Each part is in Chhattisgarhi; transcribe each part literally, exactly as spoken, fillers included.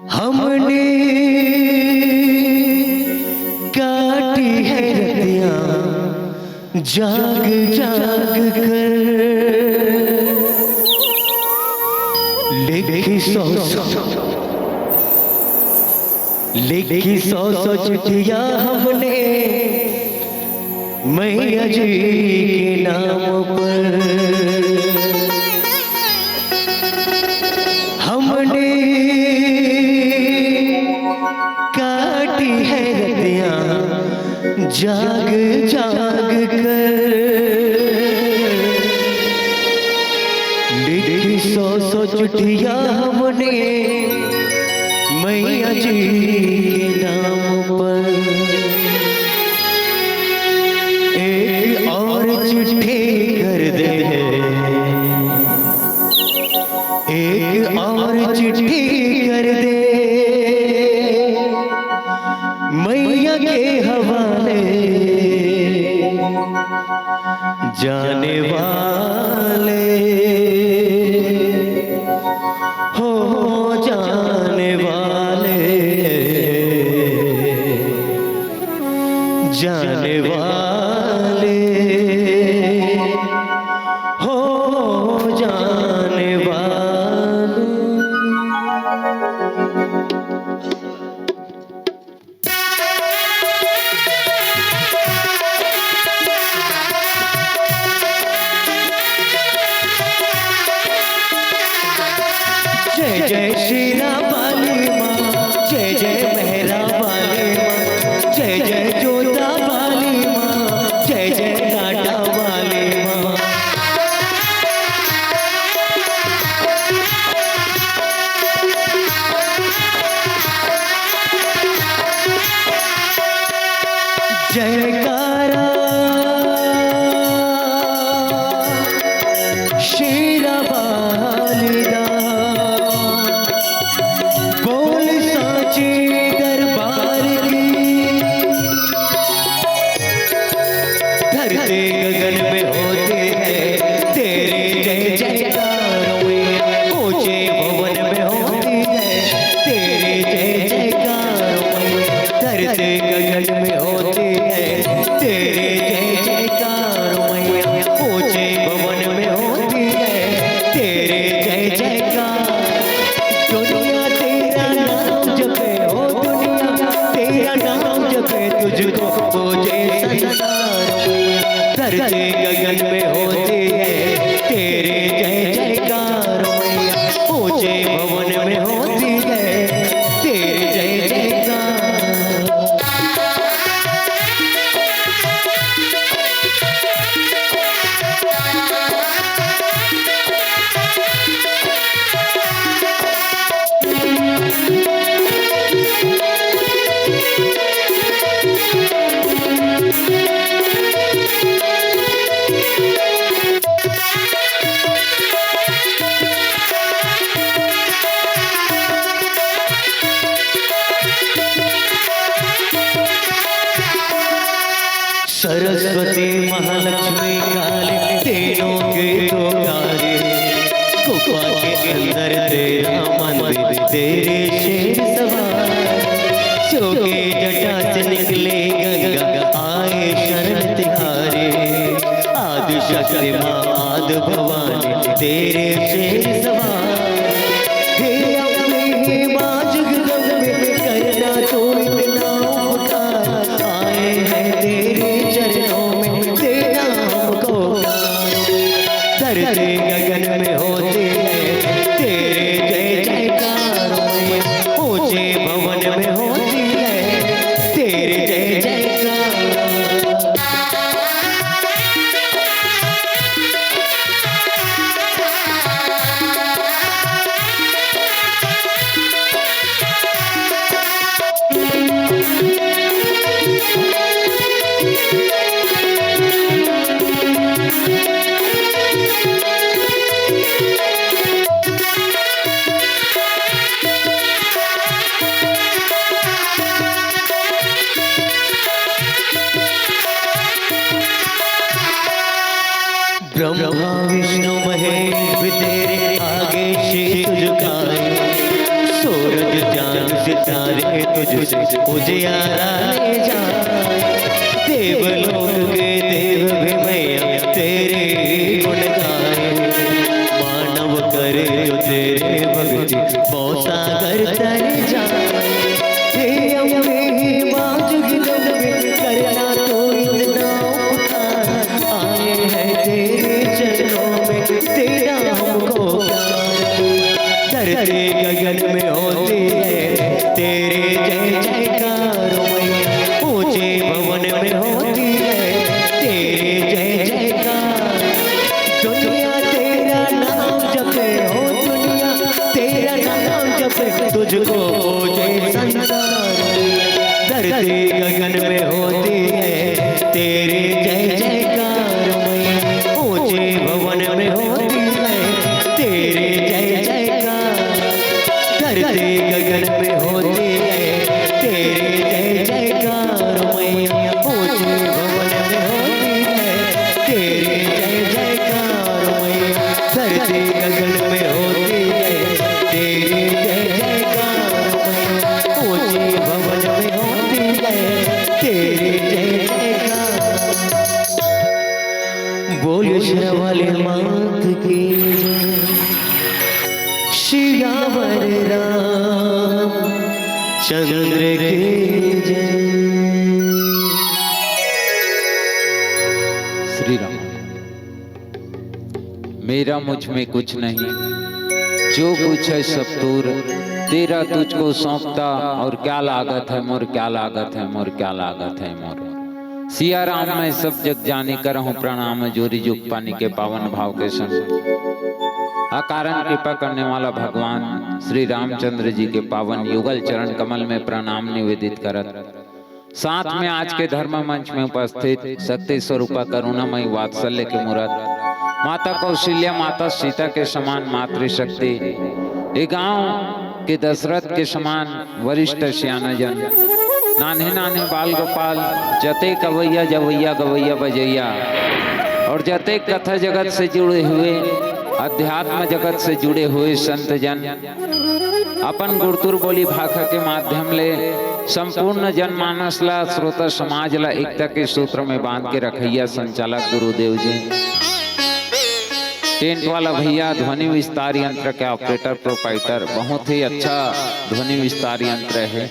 हमने काटी है रतियां जाग जाग कर, लिखी सौ सौ, लिखी सौ सौ चिट्ठियां हमने मैया जी के नाम पर। हमने काटी है रतियां जाग जाग कर, लिखी सौ सौ चिट्ठियां हमने मैया जी के नाम पर। एक और चिट्ठी कर दे, एक और चिट्ठी कर दे मैया के हवाले, जाने वाले हो, जाने वाले, जाने वाले हो, जाने वाले। जय जय शेरा वाली माँ, जय जय मेहरा वाली माँ, जय जय जोता वाली माँ, जय जय लाटा वाली माँ। जयकारा शेरा वाली दा, बोल सांचे दरबार की। धरती गगन में होती है तेरी जय जयकार मैया, ऊंचे भवन में होती है तेरी जय जयकार मैया। धरती गगन में होती है तेरी जय जयकार मैया, ऊंचे भवन में होती है तेरी जय जयकार। दुनिया तेरा नाम जपे, ओ दुनिया तेरा नाम जपे, तुझको पूजे संसार मैया। धरती गगन में होती है तेरी जय जयकार मैया, ऊंचे भवन में होती है तेरी जय जयकार। सरस्वती महालक्ष्मी काली तीनों के तू काली। गुफा के अंदर तेरा मंदिर, तेरे शेर सवार। सो के जटा से निकले गंगा, आए शरण तिहारी। आदि शक्ति माँ आदि भवानी, तेरे शेर सवार। हे अम्बे, हे माँ जगदम्बे, करना तो इतना उपकार। आए हैं तेरे चरणों में, तेरा हमको प्यार। धरती गगन में होती है तेरे जय जयकार। ऊंचे भवन में होती है तेरे जय जयकार। ब्रह्मा विष्णु महेश भी तेरे आगे शीश झुकाए। सूरज चांद सितारे तुझसे उजियारा ले जाए। देवलोक के देव भी मैया तेरे गुण गाए। मानव करे जो तेरे भक्ति भवसागर तर जाए। हे अम्बे, हे माँ जगदम्बे, करना तो इतना उपकार। आए हैं तेरे चरणों में, तेरा हमको प्यार। धरती गगन में होती है तेरे जय जयकार मैया। ऊंचे भवन में होती है तेरे जय जयकार। दुनिया तेरा नाम जपे हो, दुनिया तेरा नाम जपे, तुझको पूजे संसार। धरती गगन में होती है तेरे जय जयकार मैया। ऊंचे भवन में होती है तेरे जय जयकार। धरती गगन में होती है तेरे जय जयकार मैया। ऊंचे भवन में होती है तेरे जय जयकार मैया। धरती गगन में होती है तेरे जय जयकार मैया। ऊंचे भवन में होती है तेरे जय जयकार। बोलिए शेरा वाले मात की जय। सियावर रामचंद्र की जय। श्री राम। मेरा मुझ में कुछ नहीं, जो कुछ है सब तोर। तेरा तुझको सौंपता, और क्या लागत है मोर, क्या लागत है मोर, क्या लागत है मोर। सिया राम मैं सब जग जानी, करहूँ प्रणाम जोरी जुग पानी के पावन भाव के संग। अकारण कृपा करने वाला भगवान श्री रामचंद्र जी के पावन युगल चरण कमल में प्रणाम निवेदित करत, साथ में आज के धर्म मंच में उपस्थित शक्ति स्वरूपा करुणामयी वात्सल्य के मूरत माता कौशल्या, माता सीता के समान मातृशक्ति, ए गांव के दशरथ के समान वरिष्ठ सियाना जन, नान्हे नान्हे बाल गोपाल, जतेक अवैया जवैया गवैया बजैया, और जतेक कथा जगत से जुड़े हुए, अध्यात्म जगत से जुड़े हुए संत जन, अपन गुरतुर बोली भाखा के माध्यम ले संपूर्ण जनमानस ला, श्रोता समाज ला एकता के सूत्र में बांध के रखैया संचालक गुरुदेव जी, टेंट वाला भैया, ध्वनि विस्तार यंत्र के ऑपरेटर प्रोपाइटर, बहुत ही अच्छा ध्वनि विस्तार यंत्र है।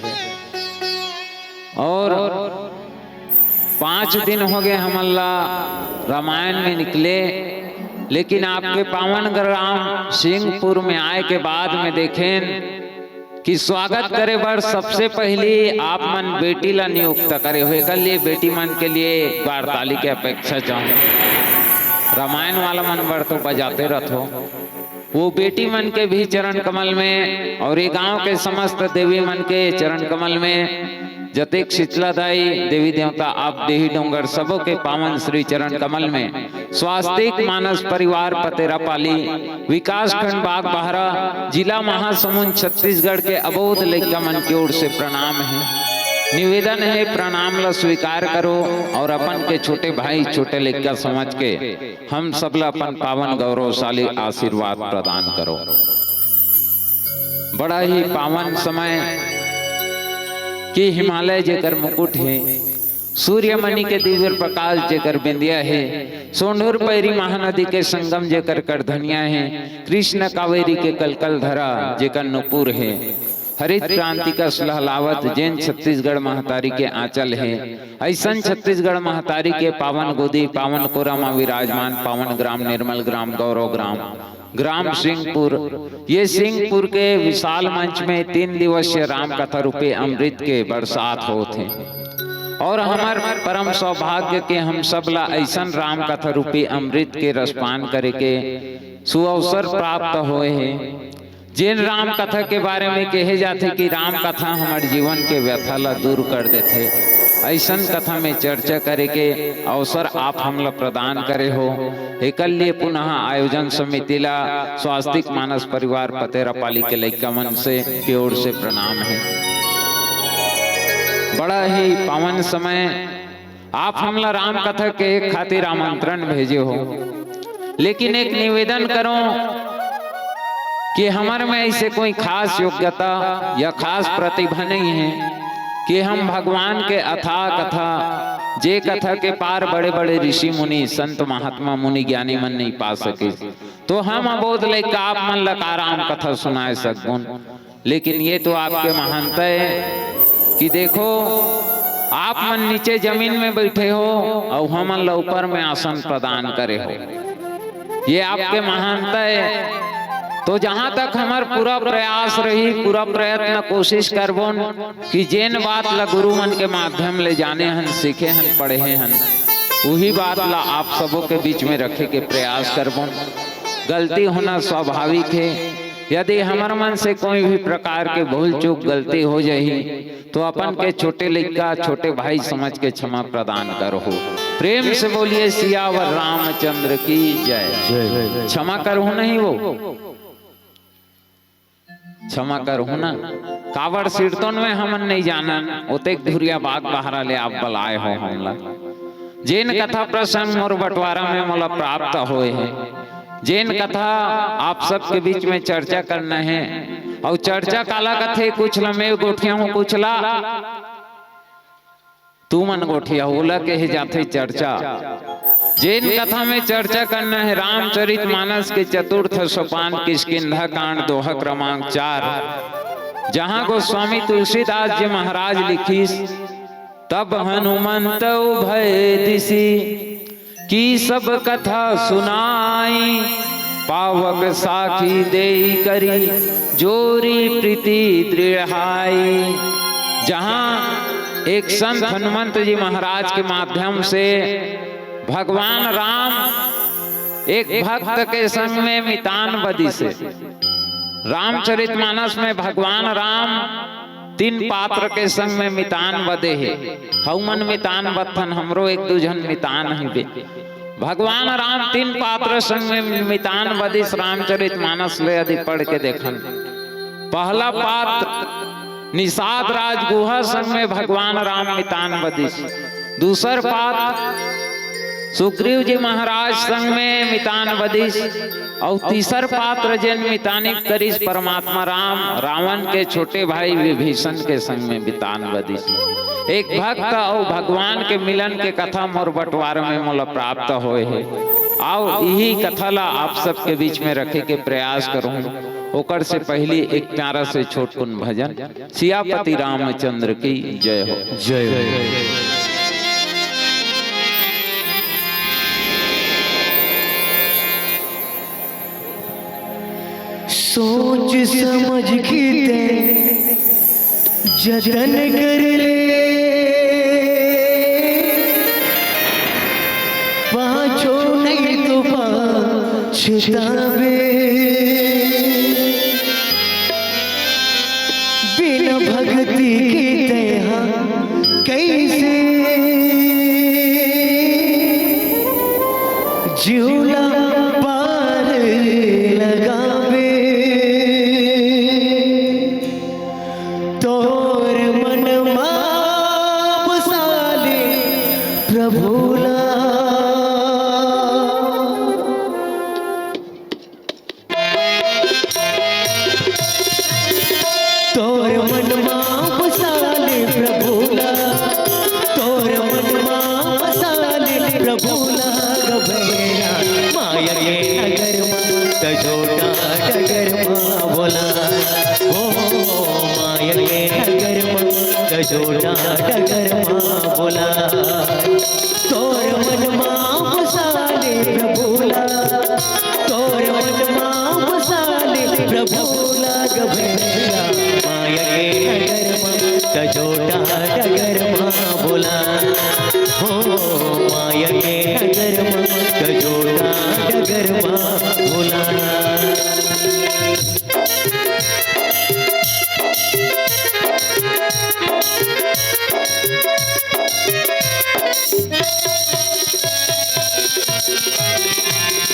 और पाँच दिन हो गए हमन ला रामायण में निकले, लेकिन आपके पावन ग्राम सिंहपुर में आए के बाद में देखेन कि स्वागत करे बर सबसे पहली आप मन बेटी ला नियुक्त करे हो, एकर लिए बेटी मन के लिए एक बार ताली के अपेक्षा चाहूँ। रामायण वाला मन बर तो बजाते रथो, वो बेटी मन के भी चरण कमल में और ये गांव के समस्त देवी मन के चरण कमल में, जतेक शीतला दाई, देवी देवता, आप देही डोंगर, सबो के पावन श्री चरण कमल में स्वास्तिक मानस परिवार पतेरा पाली, विकासखंड बागबाहरा, जिला महासमुंद, छत्तीसगढ़ के अबोध लइका मन की ओर से प्रणाम है। निवेदन हे, प्रणाम ला स्वीकार करो और अपन के छोटे भाई, छोटे लइका समझ के हम सब ला अपन पावन गौरवशाली आशीर्वाद प्रदान करो। बड़ा ही पावन समय कि हिमालय जेकर मुकुट हे, सूर्यमणि के दिव्य प्रकाश जेकर बिंदिया हे, सोंढूर पैरी महानदी के संगम जेकर करधनिया हे, कृष्ण कावेरी के कलकल धरा जेकर नुपुर हे, हरित क्रांति कस लहलावत जेन छत्तीसगढ़ महतारी के आंचल हे, अइसन छत्तीसगढ़ महतारी के पावन गोदी, पावन कोरा म विराजमान पावन ग्राम, निर्मल ग्राम, गौरव ग्राम, ग्राम सिंहपुर। ये सिंहपुर के विशाल मंच में तीन दिवसीय राम कथा रूपी अमृत के बरसात होत हे और हमर परम सौभाग्य के हम सब ला अइसन राम कथा रूपी अमृत के रसपान करे के सुअवसर प्राप्त होए हे। जेन राम कथा के बारे में कहे जाथे कि राम कथा हमर जीवन के व्यथा ला दूर कर देथे, अइसन कथा में चर्चा करे के अवसर आप हमला प्रदान करे हो। एकर लिए पुनः आयोजन समिति ला स्वास्तिक मानस परिवार पतेरापाली के लइका मन से के ओर से प्रणाम हे। बड़ा ही पावन समय, आप हमला राम कथा के खातिर आमंत्रण भेजे हो, लेकिन एक निवेदन करो कि हमर में ऐसे कोई खास योग्यता या खास प्रतिभा नहीं है कि हम भगवान के अथाह कथा, जे कथा के पार बड़े-बड़े ऋषि मुनि, संत महात्मा, मुनि ज्ञानी मन नहीं पा सके, तो हम अबोध लइका आप मन ला का राम कथा सुनाए सकबोन। लेकिन ये तो आपके महानता हे कि देखो, आप मन नीचे जमीन में बैठे हो अउ हमन ला ऊपर में आसन प्रदान करे हो। ये आपके महानता हे। तो जहां तक हमर पूरा प्रयास रही, पूरा प्रयत्न, कोशिश करबोन कि जेन बात ला गुरु मन के माध्यम ले जाने हन, सीखे हन, पढ़े हन, उही बात ला आप सबो के बीच में रखे के प्रयास करबोन। गलती होना स्वाभाविक हे। यदि हमर मन से कोई भी प्रकार के भूल चूक, गलती हो जाही, तो अपन के छोटे लइका, छोटे भाई समझ के क्षमा प्रदान करहू। प्रेम से बोलिए सियावर रामचंद्र की जय। जय। क्षमा करहू नहीं वो, क्षमा करहू ना। काबर सिरतोन में हमन नहीं जानन, ओतेक धुरिया बाग बहरा ले आप बलाए हो हमला। जेन कथा प्रसंग मोर बंटवारा में मोला प्राप्त होए हे, जेन कथा आप सबके बीच में चर्चा करना हे, अउ चर्चा काला कथे, कुछ ला मैं गोठिया हूँ, कुछ ला तुमन गोठिया, ओला कहे जाथे चर्चा। जेन कथा में चर्चा करना हे रामचरित मानस के चतुर्थ सोपान किष्किंधा कांड दोहा क्रमांक चार, जहाँ गोस्वामी तुलसीदास जी महाराज लिखिस, तब हनुमंत उभय दिशि की सब कथा सुनाई, पावक साखी देई करी, जोरी प्रीति दृढ़ाई। जहाँ एक संत हनुमंत जी महाराज के माध्यम से भगवान राम एक भक्त के संग में मितान बदिस हे। रामचरितमानस में भगवान राम तीन पात्र के संग में मितान बदे हे। हउमन मितान बदथन, हमरो एक दू झन मितान ही बे। भगवान राम तीन पात्र संग में मितान बदिस रामचरितमानस ले, यदि पढ़ के देखन। पहला पात्र निषाद राज गुहा संग में भगवान राम मितान बदिस। दूसर पात्र सुग्रीव जी महाराज संग में मितान बदिस। अउ तीसर पात्र जेन मितानी करिस परमात्मा राम, रावण के छोटे भाई विभीषण के संग में मितान बदिस। एक भक्त अउ भगवान के मिलन के कथा मोर बंटवारा में मोला प्राप्त होए हे। आओ, इही कथा ला आप सबके बीच में रखे के प्रयास करहूँ। ओकर से पहली एक प्यारा से छोटकुन भजन। सियापति रामचंद्र की जय हो। जय हो। सोच समझ के तैं जतन कर ले, पाछो नहीं तो पछतावे। बिन भक्ति के तैं हा कैसे जिउला पार लगावे। तोर मन मा लाग भैया, माया के नगर मा, त छोटा डगर मा बोला। ओ, माया के नगर मा, त छोटा डगर मा बोला। तोर मन मा बसा ले प्रभु ला, तोर मन मा बसा ले प्रभु लाग भैया, माया के नगर मा, त छोटा डगर मा बोला। हो, माया के नगर मा, त छोटा डगर मा बोला।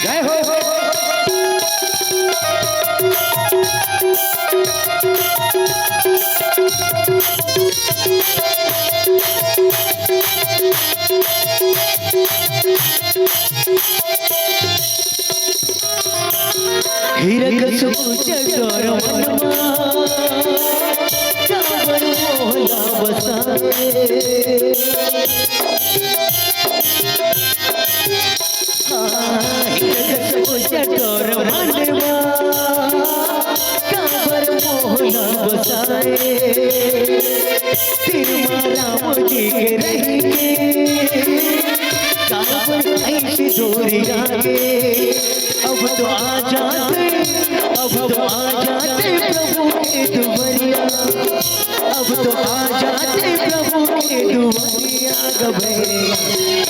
जय हो। हीरा कस उजर तोर मन मा, काबर मोला बसाए। हाँ, हीरा कस उजर तोर मन मा, काबर मोला बसाए। तीर मा राम जी के रहिके, काबर ऐसी दूरी लागे। अब तो आ जाते, अब तो आ जाते प्रभु के दुआरिया। अब तो आ जाते प्रभु के दुआरिया। गबे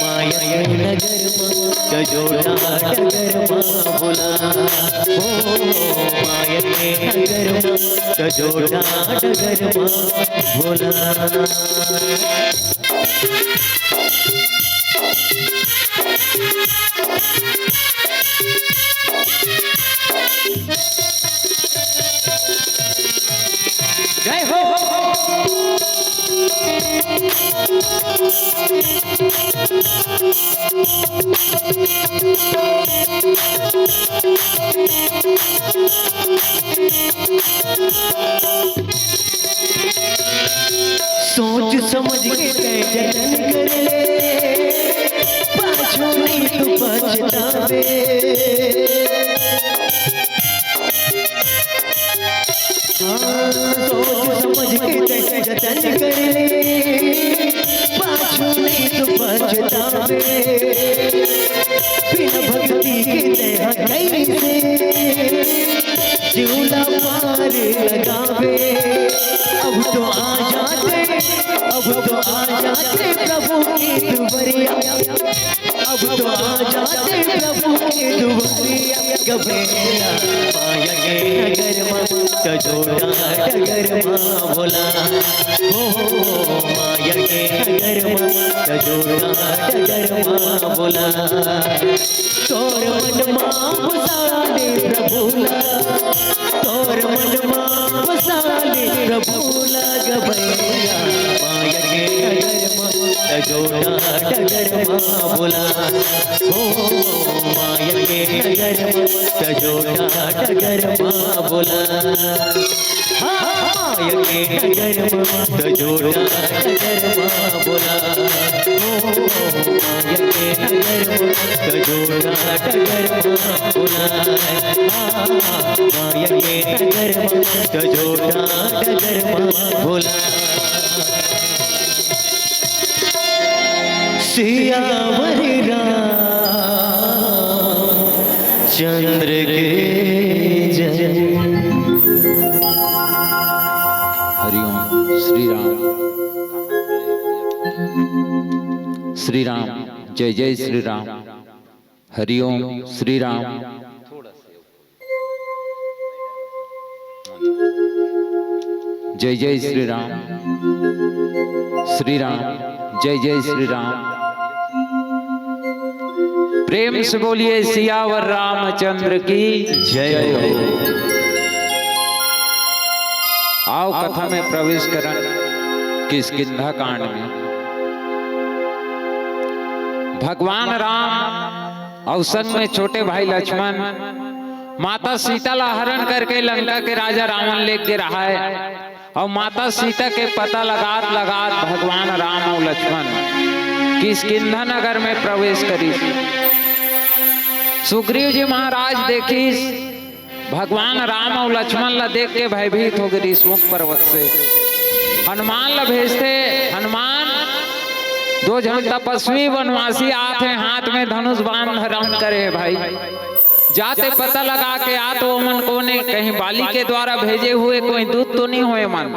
माया के नगर मा, त छोटा डगर मा बोला। ओ, माया के नगर मा, त छोटा डगर मा बोला। जय हो। सोच समझ के तय जतन कर ले, पाछू नहीं तू पछतावे। हाँ, सोच समझ के तय जतन कर ले, पाछू नहीं तू पछतावे। बिना भक्ति के तय कैसे झूला पार लगावे। अब तो आ जाते, अब तो आ जाते प्रभु की दुआरिया। अब तो आ जाते प्रभु की दुआरिया। गबे माया के नगर मा, त छोटा डगर मा बोला। हो, माया के नगर मा, त छोटा डगर मा बोला। तोर मन मा बसा ले प्रभु ला, तोर मन मा बसा ले प्रभु ला। गबे माया के नगर मा, त छोटा डगर मा बोला। हो, माया के नगर मा, त छोटा डगर मा बोला। हाँ, माया के नगर मा, त छोटा डगर मा बोला। ओ, माया के नगर मा, त छोटा डगर मा बोला। हाँ, माया के नगर मा, त छोटा डगर मा बोला। सियावर राम चंद्र के जय। हरिओम। श्री राम, श्री राम, जय जय श्री राम। हरिओम। श्री राम। जय जय श्री राम। श्री राम। जय जय श्री राम। प्रेम से बोलिए सियावर रामचंद्र की जय हो। आओ कथा में प्रवेश करन किष्किंधा कांड में। भगवान राम अउ संग में छोटे भाई लक्ष्मण माता सीता ला हरण करके लंका के राजा रावण लेके रहाय। अउ माता सीता के पता लगात लगात भगवान राम अउ लक्ष्मण किष्किंधा नगर में प्रवेश करिस। सुग्रीव जी महाराज देखिस, भगवान राम अउ लक्ष्मण ला देख के भयभीत हो गे रिसमुख पर्वत से। हनुमान ला भेजथे, "हनुमान, दो झन तपस्वी वनवासी आत हे, हाथ में धनुष बाण धारण करे हे भाई। जाते पता लगा के आत, ओमन कोने, कहीं बाली के द्वारा भेजे हुए कोई दूत तो नहीं होय मन?"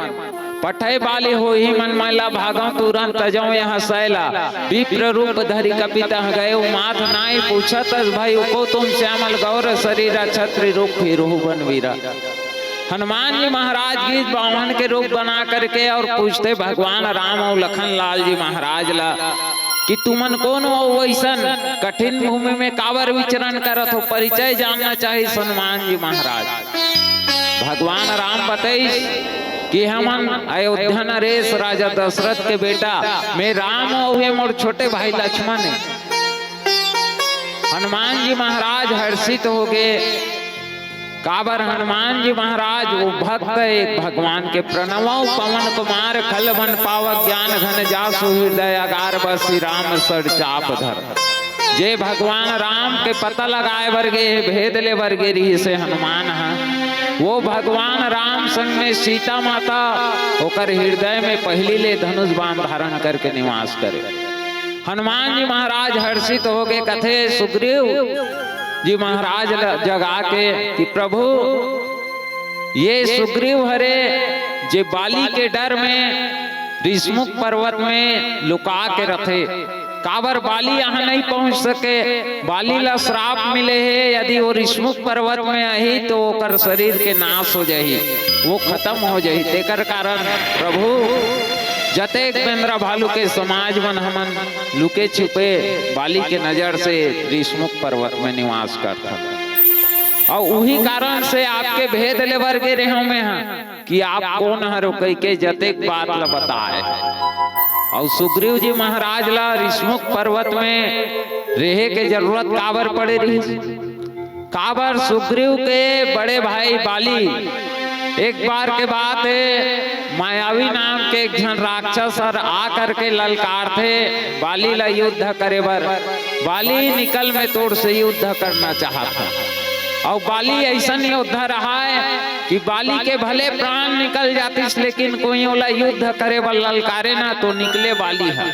पठई बाली होही मन, मैं ला भागव तुरंत, तजव यहाँ सैला। विप्र रूप धरि कपि तह गए, माथ नाई पूछत अस भई, उपो तुम श्यामल गौर शरीरा, छत्री रूप फिरहु बन वीरा। हनुमान जी महाराज गिस बामन के रूप बना करके अउ पूछथे भगवान राम अउ लखन लाल जी महाराज ला कि तुमन कोन हो, वैसन कठिन भूमि में काबर विचरण करत हो, परिचय जानना चाहिए हनुमान जी महाराज। भगवान राम बताइस कि हमन अयोध्या नरेश राजा दशरथ के बेटा, मैं राम हूँ, ये मोर छोटे भाई लक्ष्मण है। हनुमान जी महाराज हर्षित हो गए। काबर हनुमान जी महाराज वो भक्त है एक भगवान के। प्रणवौ पवन कुमार खल बन पावक ज्ञान घन जासु हृदय अगार बसी राम सर चाप धर। जे भगवान राम के पता लगाए बर गे हे, भेद ले बर गे रिहिस हे हनुमान ह, वो भगवान राम संग में सीता माता ओकर हृदय में पहिली ले धनुष बाण धारण करके निवास करे। हनुमान जी महाराज हर्षित हो गे, कथे सुग्रीव जी महाराज ल जगा के कि प्रभु, ये सुग्रीव हरे जे बाली के डर में रिसमुख पर्वत में लुका के रथे। काबर बाली यहाँ नहीं पहुँच सके, बाली ला श्राप मिले हे, यदि वो रिसमुख पर्वत में आही तो ओकर शरीर के नाश हो जाही, वो खत्म हो जाही। तेकर कारण प्रभु जतेक बेंदरा भालू के समाज मन हमन लुके छुपे बाली के नजर से रिसमुख पर्वत में निवास करथन। अउ उही कारण से आपके भेद ले बर गे रेहंव मैं ह कि आप कोन हरो कहिके जतेक बात ल बताए। अउ सुग्रीव जी महाराज ला रिसमुख पर्वत में रेहे के जरूरत काबर पड़े रिहिस? काबर सुग्रीव के बड़े भाई बाली, एक बार के बात है, मायावी नाम के एक झन राक्षस हर आ करके ललकारथे बाली ला युद्ध करे बर। बाली निकल मैं तोर से युद्ध करना चाहत हंव। अउ बाली अइसन योद्धा रहाय कि बाली के भले प्राण निकल जातिस, लेकिन कोई ओला युद्ध करे बर ललकारे ना तो निकले बाली ह।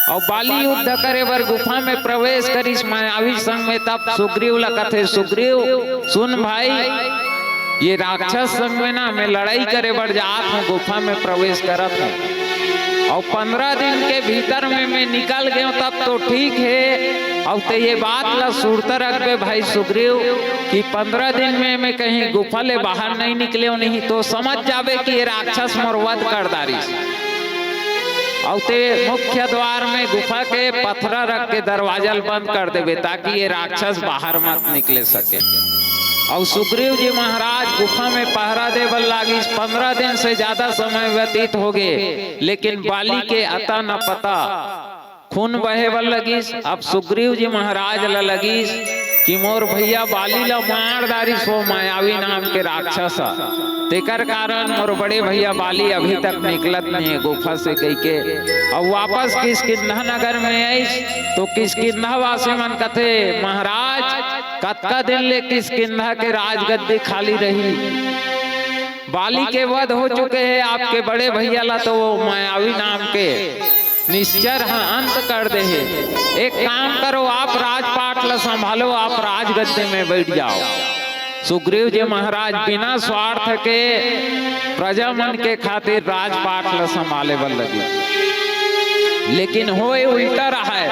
अउ बाली युद्ध करे बर गुफा में प्रवेश करिस मायावी संग में। तब सुग्रीव ला कथे, सुग्रीव सुन भाई, ये राक्षस संग में ना मैं लड़ाई करे बर जात हंव, गुफा में प्रवेश करत हंव। अउ पंद्रह दिन के भीतर में मैं निकल गेंव तब तो ठीक हे। अउ ते ये बात ला सुरता रखबे भाई सुग्रीव कि पंद्रह दिन में मैं कहीं गुफा ले बाहर नहीं निकलेंव, नहीं तो समझ जाबे कि ये राक्षस मोर वध कर डारिस। अउ ते मुख्य द्वार में गुफा के पथरा रख के दरवाजा ल बंद कर देबे, ताकि ये राक्षस बाहर मत निकले सके। अउ सुग्रीव जी महाराज गुफा में पहरा दे बर लागिस। पंद्रह दिन से ज्यादा समय व्यतीत हो गे, लेकिन बाली के अता न पता, खून बहे बर लगिस। अब सुग्रीव जी महाराज ला लगिस कि मोर भैया बाली ला मार डारिस वो मायावी नाम के राक्षस ह। तेकर कारण मोर बड़े भैया बाली अभी तक निकलत नहीं है गुफा से कहिके। अब वापस किष्किंधा नगर में आइस तो किष्किंधा वासी मन कथे, महाराज, कतका दिन ले किष्किंधा के राजगद्दी खाली रही? बाली के वध हो चुके हे, आपके बड़े भैया ला तो वो मायावी नाम के निश्चर ह अंत कर दे हे। एक काम करो, आप राजपाट ल संभालो, आप राजगद्दी में बैठ जाओ। सुग्रीव जी महाराज बिना स्वार्थ के प्रजा मन के खातिर राजपाट ल संभाले बर लगिस। लेकिन होए उल्टा रहाय,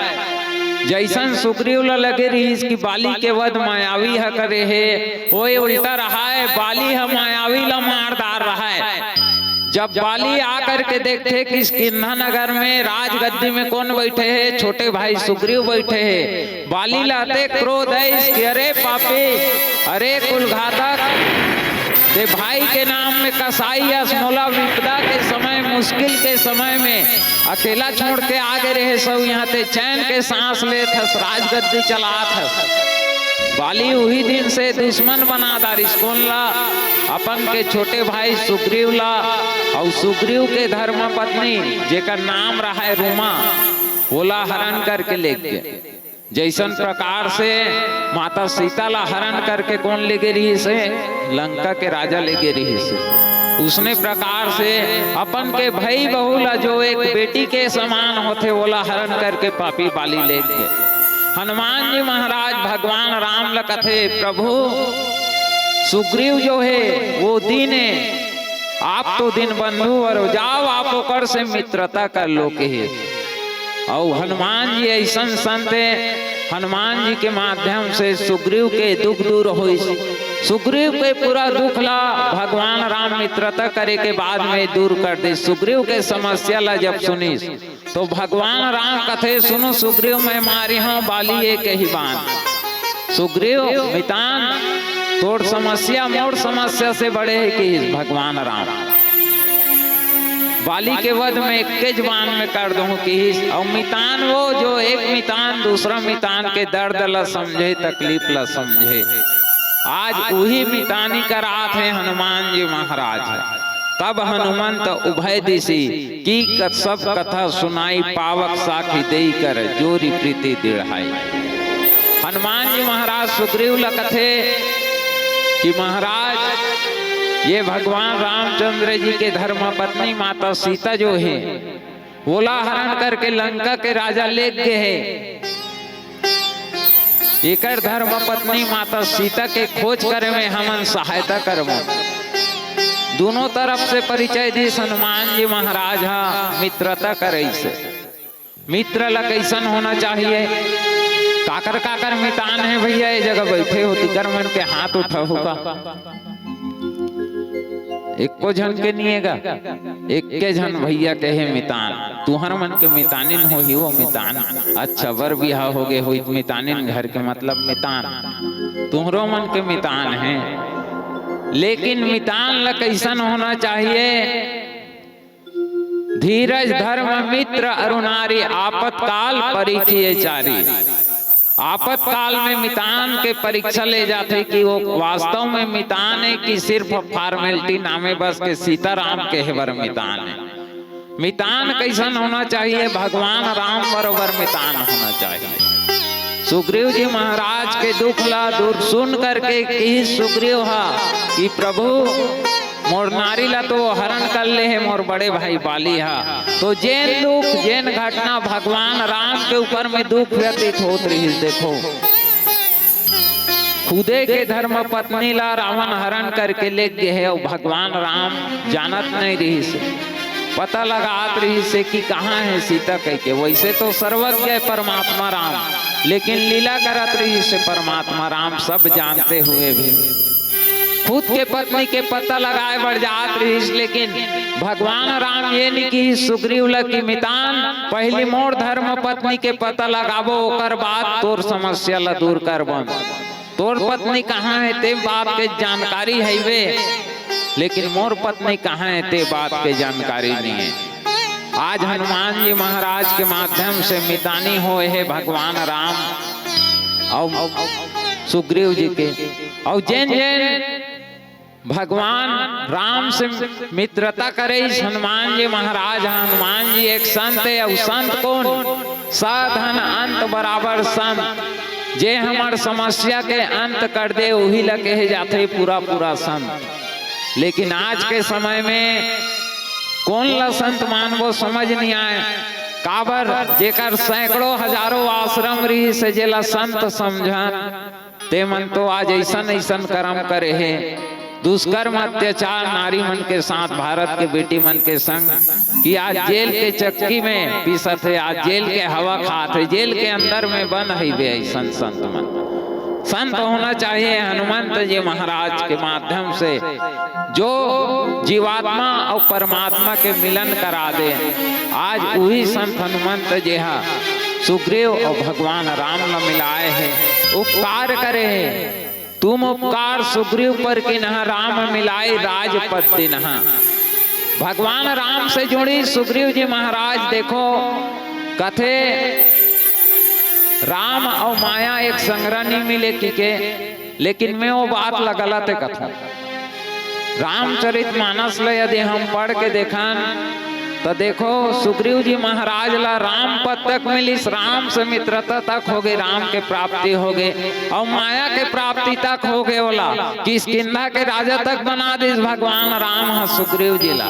जइसन सुग्रीव ल लगे रिहिस कि बाली के वध मायावी ह करे हे, होए उल्टा रहाय, बाली ह मायावी ल मार डार रहाय। जब बाली आकर के देखथे किष्किंधा नगर में राजगद्दी में कोन बैठे हे, छोटे भाई सुग्रीव बैठे हे। बाली ला अतेक क्रोध आइस कि अरे पापी, अरे कुलघातक, ते भाई के नाम में कसाई अस, मोला विपदा के समय, मुश्किल के समय में अकेला छोड़ के आगे रहेस, अउ यहाँ ते चैन के सांस लेत हस, राजगद्दी चलात हस। बाली उही दिन से दुश्मन बना डारिस कोन ला? अपन के छोटे भाई सुग्रीव ला। अउ सुग्रीव के धर्म पत्नी, जेकर नाम रहाय रूमा, ओला हरण करके लेग गे। जइसन प्रकार से माता सीता ला हरण करके कोन लेगे रिहिस हे? लंका के राजा लेगे रिहिस हे। उसने प्रकार से अपन के भई बहू ला, जो एक बेटी के समान होथे, ओला हरण करके पापी बाली लेग गे। हनुमान जी महाराज भगवान राम ला कथे, "प्रभु, सुग्रीव जो हे, वो दीन हे, आप तो दीनबंधु हरो, जाओ आप ओकर से मित्रता कर लो," कहिस। अउ हनुमान जी अइसन संत हे, हनुमान जी के माध्यम से सुग्रीव के दुख दूर होइस। सुग्रीव के पूरा दुख ला भगवान राम मित्रता करे के बाद में दूर कर दिस। सुग्रीव के समस्या ला जब सुनिस, तो भगवान राम कथे, "सुनो सुग्रीव, मैं मारिहों बाली एक ही बान।" सुग्रीव, मितान, तोर समस्या मोर समस्या से बड़े हे, किहिस भगवान राम। बाली के वध में एक्केच बान में कर दूं, किहिस। अउ मितान वो, जो एक मितान दूसरा मितान के दर्द ला समझे, तकलीफ ला समझे, आज उही मितानी करात हे हनुमान जी महाराज। तब हनुमंत उभय दिसि की कत-, सब कथा सुनाई, पावक साखी देई कर जोरी प्रीति दृढ़ाई। हनुमान जी महाराज सुग्रीव ला कथे कि महाराज, ये भगवान रामचंद्र जी के धर्म पत्नी माता सीता जो हे, ओला हरण करके लंका के राजा लेग गे हे। एकर धर्म पत्नी माता सीता के खोज करे में हमन सहायता करबो। दोनों तरफ से परिचय दिस हनुमान जी महाराज हा मित्रता करइस। मित्र ला कइसन होना चाहिए? काकर काकर मितान हे भैया, ये जगह बैठे हो, तिकर मन के हाथ उठाहू का? एको झन के निये गा, एक्के झन भैया के हे मितान। तुहर मन के मितानिन होही वो मितान। अच्छा, बर बिहाव हो गे होही मितानिन घर के, मतलब मितान। तुहरो मन के मितान हे, लेकिन मितान ला कइसन होना चाहिए? धीरज धर्म मित्र अरु नारी, आपतकाल परीक्षिए चारी। आपतकाल में मितान के परीक्षा ले जाथे कि वो वास्तव में मितान हे कि सिर्फ formality नामे बस के सीताराम के हे बर मितान हे। मितान कइसन होना चाहिए? भगवान राम बरोबर मितान होना चाहिए। सुग्रीव जी महाराज के दुख ला दूर सुन करके किहिस सुग्रीव हा कि प्रभु, मोर नारी ला तो हरण कर ले हे मोर बड़े भाई बाली हा। तो जेन दुख, जेन घटना भगवान राम के ऊपर में दुख व्यतीत होत रिहिस, देखो, खुदे के धर्म पत्नी ला रावण हरण करके लेग गे हे, अउ भगवान राम जानत नहीं रिहिस, पता लगात रिहिस हे कि कहाँ हे सीता कहिके। वैसे तो सर्वज्ञ हे परमात्मा राम, लेकिन लीला करत रिहिस हे परमात्मा राम, सब जानते हुए भी। खुद के पत्नी के पता लगाए बर जात रिहिस, लेकिन भगवान राम ये नहीं किहिस सुग्रीव ला कि मितान, पहली मोर धर्म पत्नी के पता लगाबो, ओकर बाद तोर समस्या ला दूर करबो। तोर पत्नी कहाँ हे, ते बात के जानकारी हइवे, लेकिन मोर पत्नी कहाँ हे, ते बात के जानकारी नहीं हे। आज हनुमान जी महाराज के माध्यम से मितानी होए हे भगवान राम अउ सुग्रीव जी के। अउ जेन जेन भगवान राम से मित्रता करे हनुमान जी महाराज, हनुमान जी एक संत हे। अउ संत कोन? स धन अंत बराबर संत। जे हमर समस्या के अंत कर दे, उही ला कहे जाथे पूरा पूरा संत। लेकिन आज के समय में कोन ला संत मानबो, समझ नहीं आए। काबर? जेकर सैकड़ों हजारों आश्रम रिहिस हे, जेला संत समझन, ते मन तो आज अइसन अइसन करम करे हे, दुष्कर्म अत्याचार नारी मन के साथ, भारत के बेटी मन के संग, कि आज जेल के चक्की में पीसत हे, आज जेल के हवा खात हे, जेल के अंदर में बंद हे बे अइसन संत मन। संत होना चाहिए हनुमंत जी महाराज के माध्यम से, जो जीवात्मा अउ परमात्मा के मिलन करा दे। आज उही संत हनुमंत जी हा सुग्रीव अउ भगवान राम ला मिलाए हे, उपकार करे हे। तुम उपकार सुग्रीव पर कीन्हा, राम मिलाए राजपद दीन्हा। भगवान राम से जुड़ी सुग्रीव जी महाराज, देखो कथे, राम अउ माया एक संग नहीं मिले किके, लेकिन मैं वो बात ला गलत हे कथों। रामचरित मानस ला यदि हम पढ़ के देखन, त देखो, सुग्रीव जी महाराज ला राम पद तक मिलिस, राम से मित्रता तक होगे, राम के प्राप्ति होगे, अउ माया के प्राप्ति तक होगे ओला। किष्किंधा के राजा तक बना दिस भगवान राम ह सुग्रीव जी ला।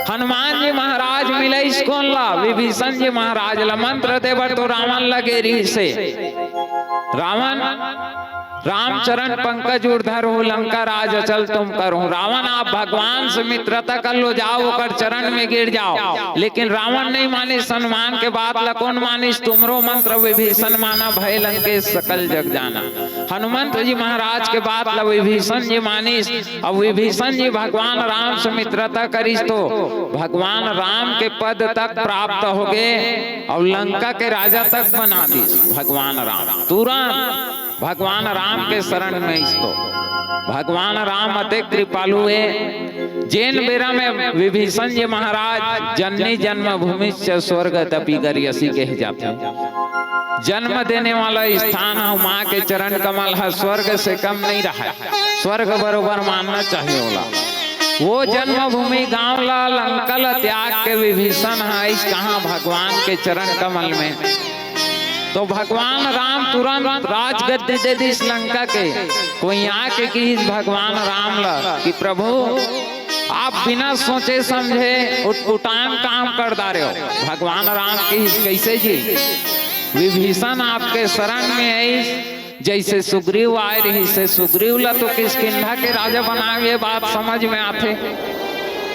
हनुमान जी महाराज मिलइस कोन ला? विभीषण जी महाराज ला। मंत्र दे बर तो रावण लगे रहिस हे। रावण, "राम चरण पंकज उर धरहु, लंका राज अचल तुम करहु।" रावण, आप भगवान से मित्रता कर लो, जाओ ओकर चरण में गिर जाओ। लेकिन रावण नहीं मानिस हनुमान के बात ला। कोन मानिस? "तुम्हरो मंत्र विभीषण माना, भय लंकेश सकल जग जाना।" हनुमंत जी महाराज के बात ला विभीषण जी मानिस, अउ विभीषण जी भगवान राम से मित्रता करिस तो भगवान राम के पद तक प्राप्त होगे, अउ लंका के राजा तक बना दिस भगवान राम। तुरंत भगवान राम के शरण में अइस तो भगवान राम अतेक कृपालु हे। जेन बेरा में विभीषण जी महाराज, "जननी जन्मभूमिश्च स्वर्गदपि गरीयसी" कहे जाथे, जन्म देने वाला स्थान ह, माँ के चरण कमल ह, स्वर्ग से कम नहीं रहय, स्वर्ग बरोबर मानना चाहिए ओला। वो जन्मभूमि गांव ला, लंका ला त्याग के विभीषण ह अइस कहाँ? भगवान के चरण कमल में। तो भगवान राम तुरंत राजगद्दी दे दिस लंका के। कोई आके किहिस भगवान राम ला कि "प्रभु, आप बिना सोचे समझे उटपुटांग काम कर डारे हो।" भगवान राम किहिस, "कैसे जी?" "विभीषण आपके शरण में आइस, जैसे सुग्रीव आए रहिस हे, सुग्रीव ला तो किष्किंधा के राजा बनावे, ये बात समझ में आथे,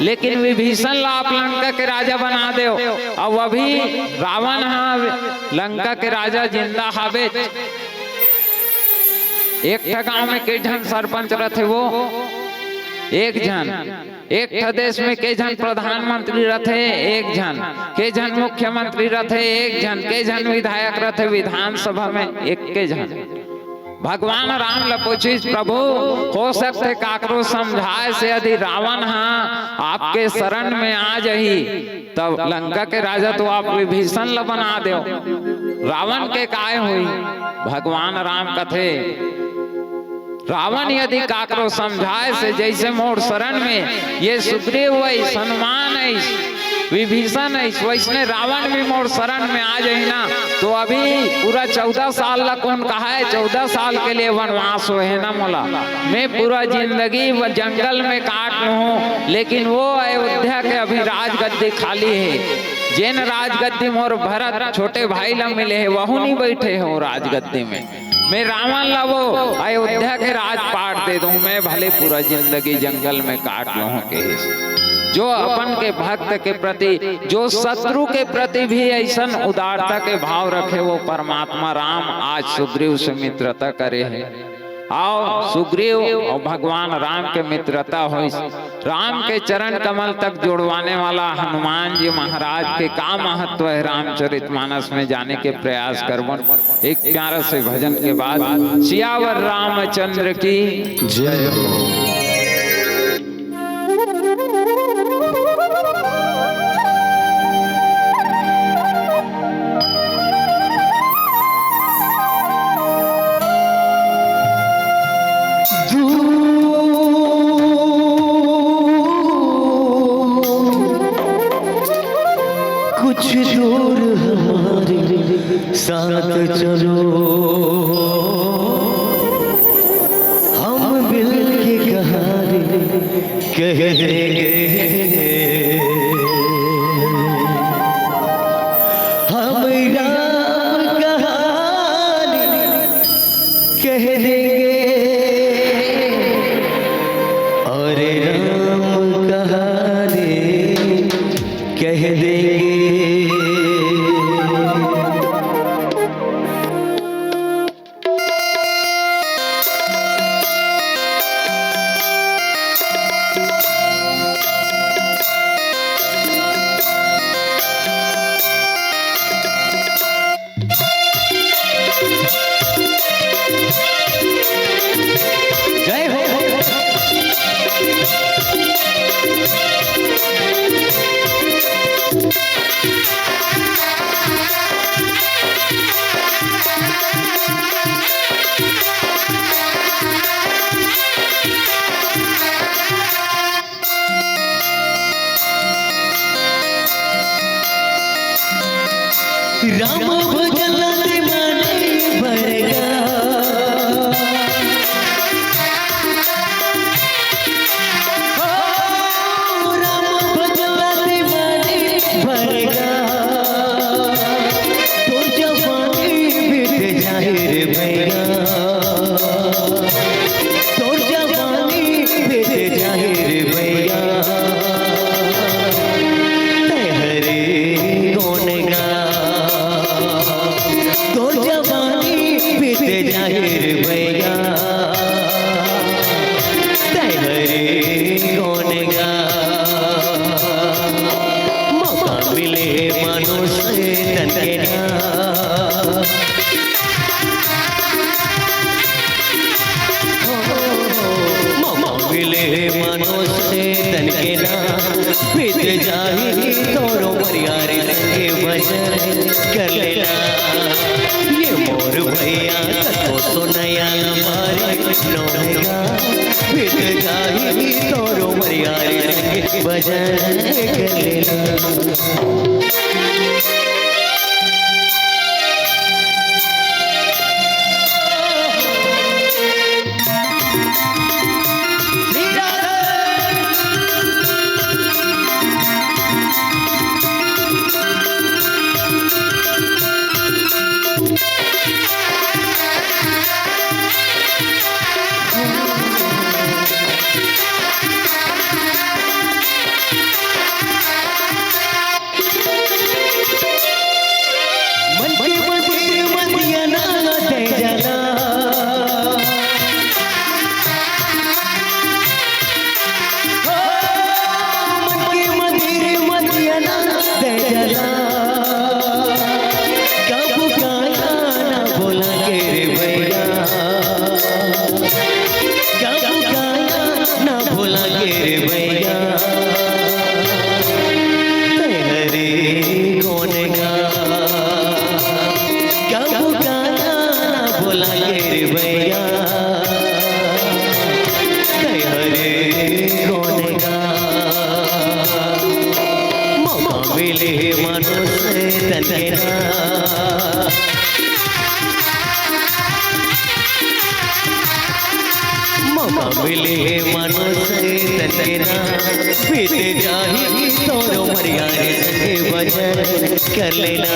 लेकिन विभीषण ला आप लंका के राजा बना देव। अब अभी रावण ह लंका के राजा जिंदा हावे।" एक ठा गांव में के झन सरपंच रथे, वो एक झन, एक ठा देश में के झन प्रधानमंत्री रथे, एक झन, के झन मुख्यमंत्री रथे, एक झन, के झन विधायक रथे विधानसभा में, एक के झन। भगवान राम ल पूछिस, "प्रभु, हो सकथे काकरो समझाए से यदि रावण ह आपके शरण में आ जही, तब लंका के राजा तो आप विभीषण ल बना देव, रावण के काय होई?" भगवान राम कथे, "रावण यदि काकरो समझाए से जैसे मोर शरण में ये सुग्रीव अइस, हनुमान अइस, विभीषण अइस, वैसने रावण भी मोर शरण में आ जाही ना, तो अभी पूरा चौदह साल ला कोन कहाए, चौदह साल के लिए वनवास होए हे ना मोला, मैं पूरा जिंदगी वो जंगल में काट लूँ, लेकिन वो अयोध्या के अभी राजगद्दी खाली हे, जेन राजगद्दी मोर भरत छोटे भाई ला मिले हे, वहू नहीं बैठे हे वो राजगद्दी में।" मैं रावण ला वो अयोध्या के राजपाट दे दूं, मैं भले पूरा जिंदगी जंगल में काट लूं, कहिस। जो अपन के भक्त के प्रति, जो शत्रु के प्रति भी ऐसन उदारता के भाव रखे, वो परमात्मा राम आज सुग्रीव से मित्रता करे हे। अउ सुग्रीव अउ भगवान राम के मित्रता होइस। राम के चरण कमल तक जोड़वाने वाला हनुमान जी महाराज के का महत्व हे, रामचरितमानस में जाने के प्रयास करबो। एक प्यारा से भजन के बाद सियावर रामचंद्र की जय हो। दूर, कुछ दूर हमारे साथ चलो, हम मिल के कहानी कह देंगे। हम राम कहानी कह देंगे और राम कहानी कह देंगे। भैया, तोर जवानी बीत जाही रे भैया, तैं हरे कौन गा। तोर जवानी बीत जाही रे भैया, तैं हरे कौन गा। मौका मिले मानुष तन के ना। मौका मिले मानुष तन के ना। बीत जाही तोर उमरिया रे संगे भजन कर लेना। ये मोर भैया कतो सुनया मारे नोहगा। बीत जाही तोर उमरिया रे संगे भजन कर लेना। मन के मंदिर मतिया ना दे जला। हो, मन के मंदिर मतिया ना दे जला। कब गाया ना भोला के रे भैया। कब गाया ना भोला के रे भैया। तैं हरे कौन गा। कब गाया ना भोला के रे भैया। तैं हरे कौन गा। मौका मिले मानुष तन के ना। मौका मिले मानुष तन के ना। बीत जाही तोर उमरिया रे संगे भजन कर लेना।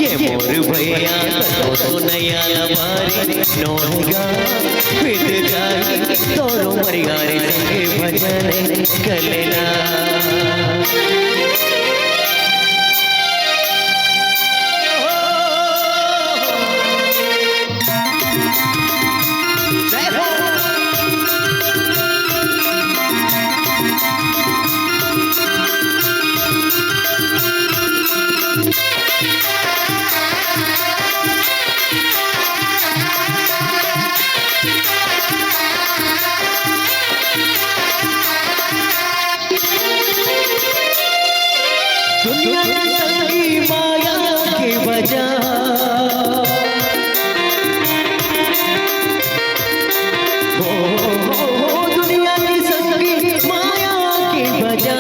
ये मोर भैया कतो सुनया मारे नोहगा। बीत जाही तोर उमरिया रे संगे भजन कर लेना। जय हो। दुनिया के संगी माया के बजा। हो, हो, हो, दुनिया के संगी माया के बजा।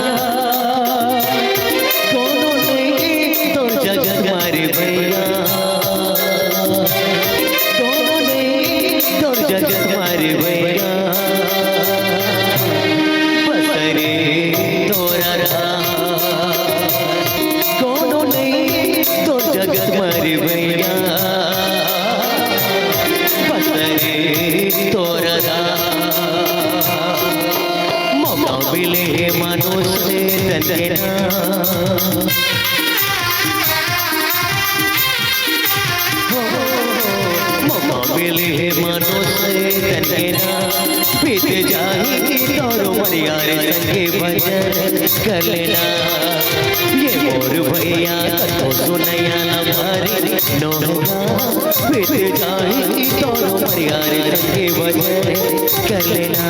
कोनो नहीं तोर जगत मारे भैया। कोनो नहीं तोर जगत मारे भैया। बस रे तोरा रा। कोनो नहीं तोर जगत मारे भैया। बस रे तोरा रा। मौका मिले मानुष तन के ना। मौका मिले मानुष तन के ना। बीत जाही तोर उमरिया रे संगे भजन कर लेना। ये मोर भैया कतो सुनया मारे नोहगा। बीत जाही तोर उमरिया रे संगे भजन कर लेना।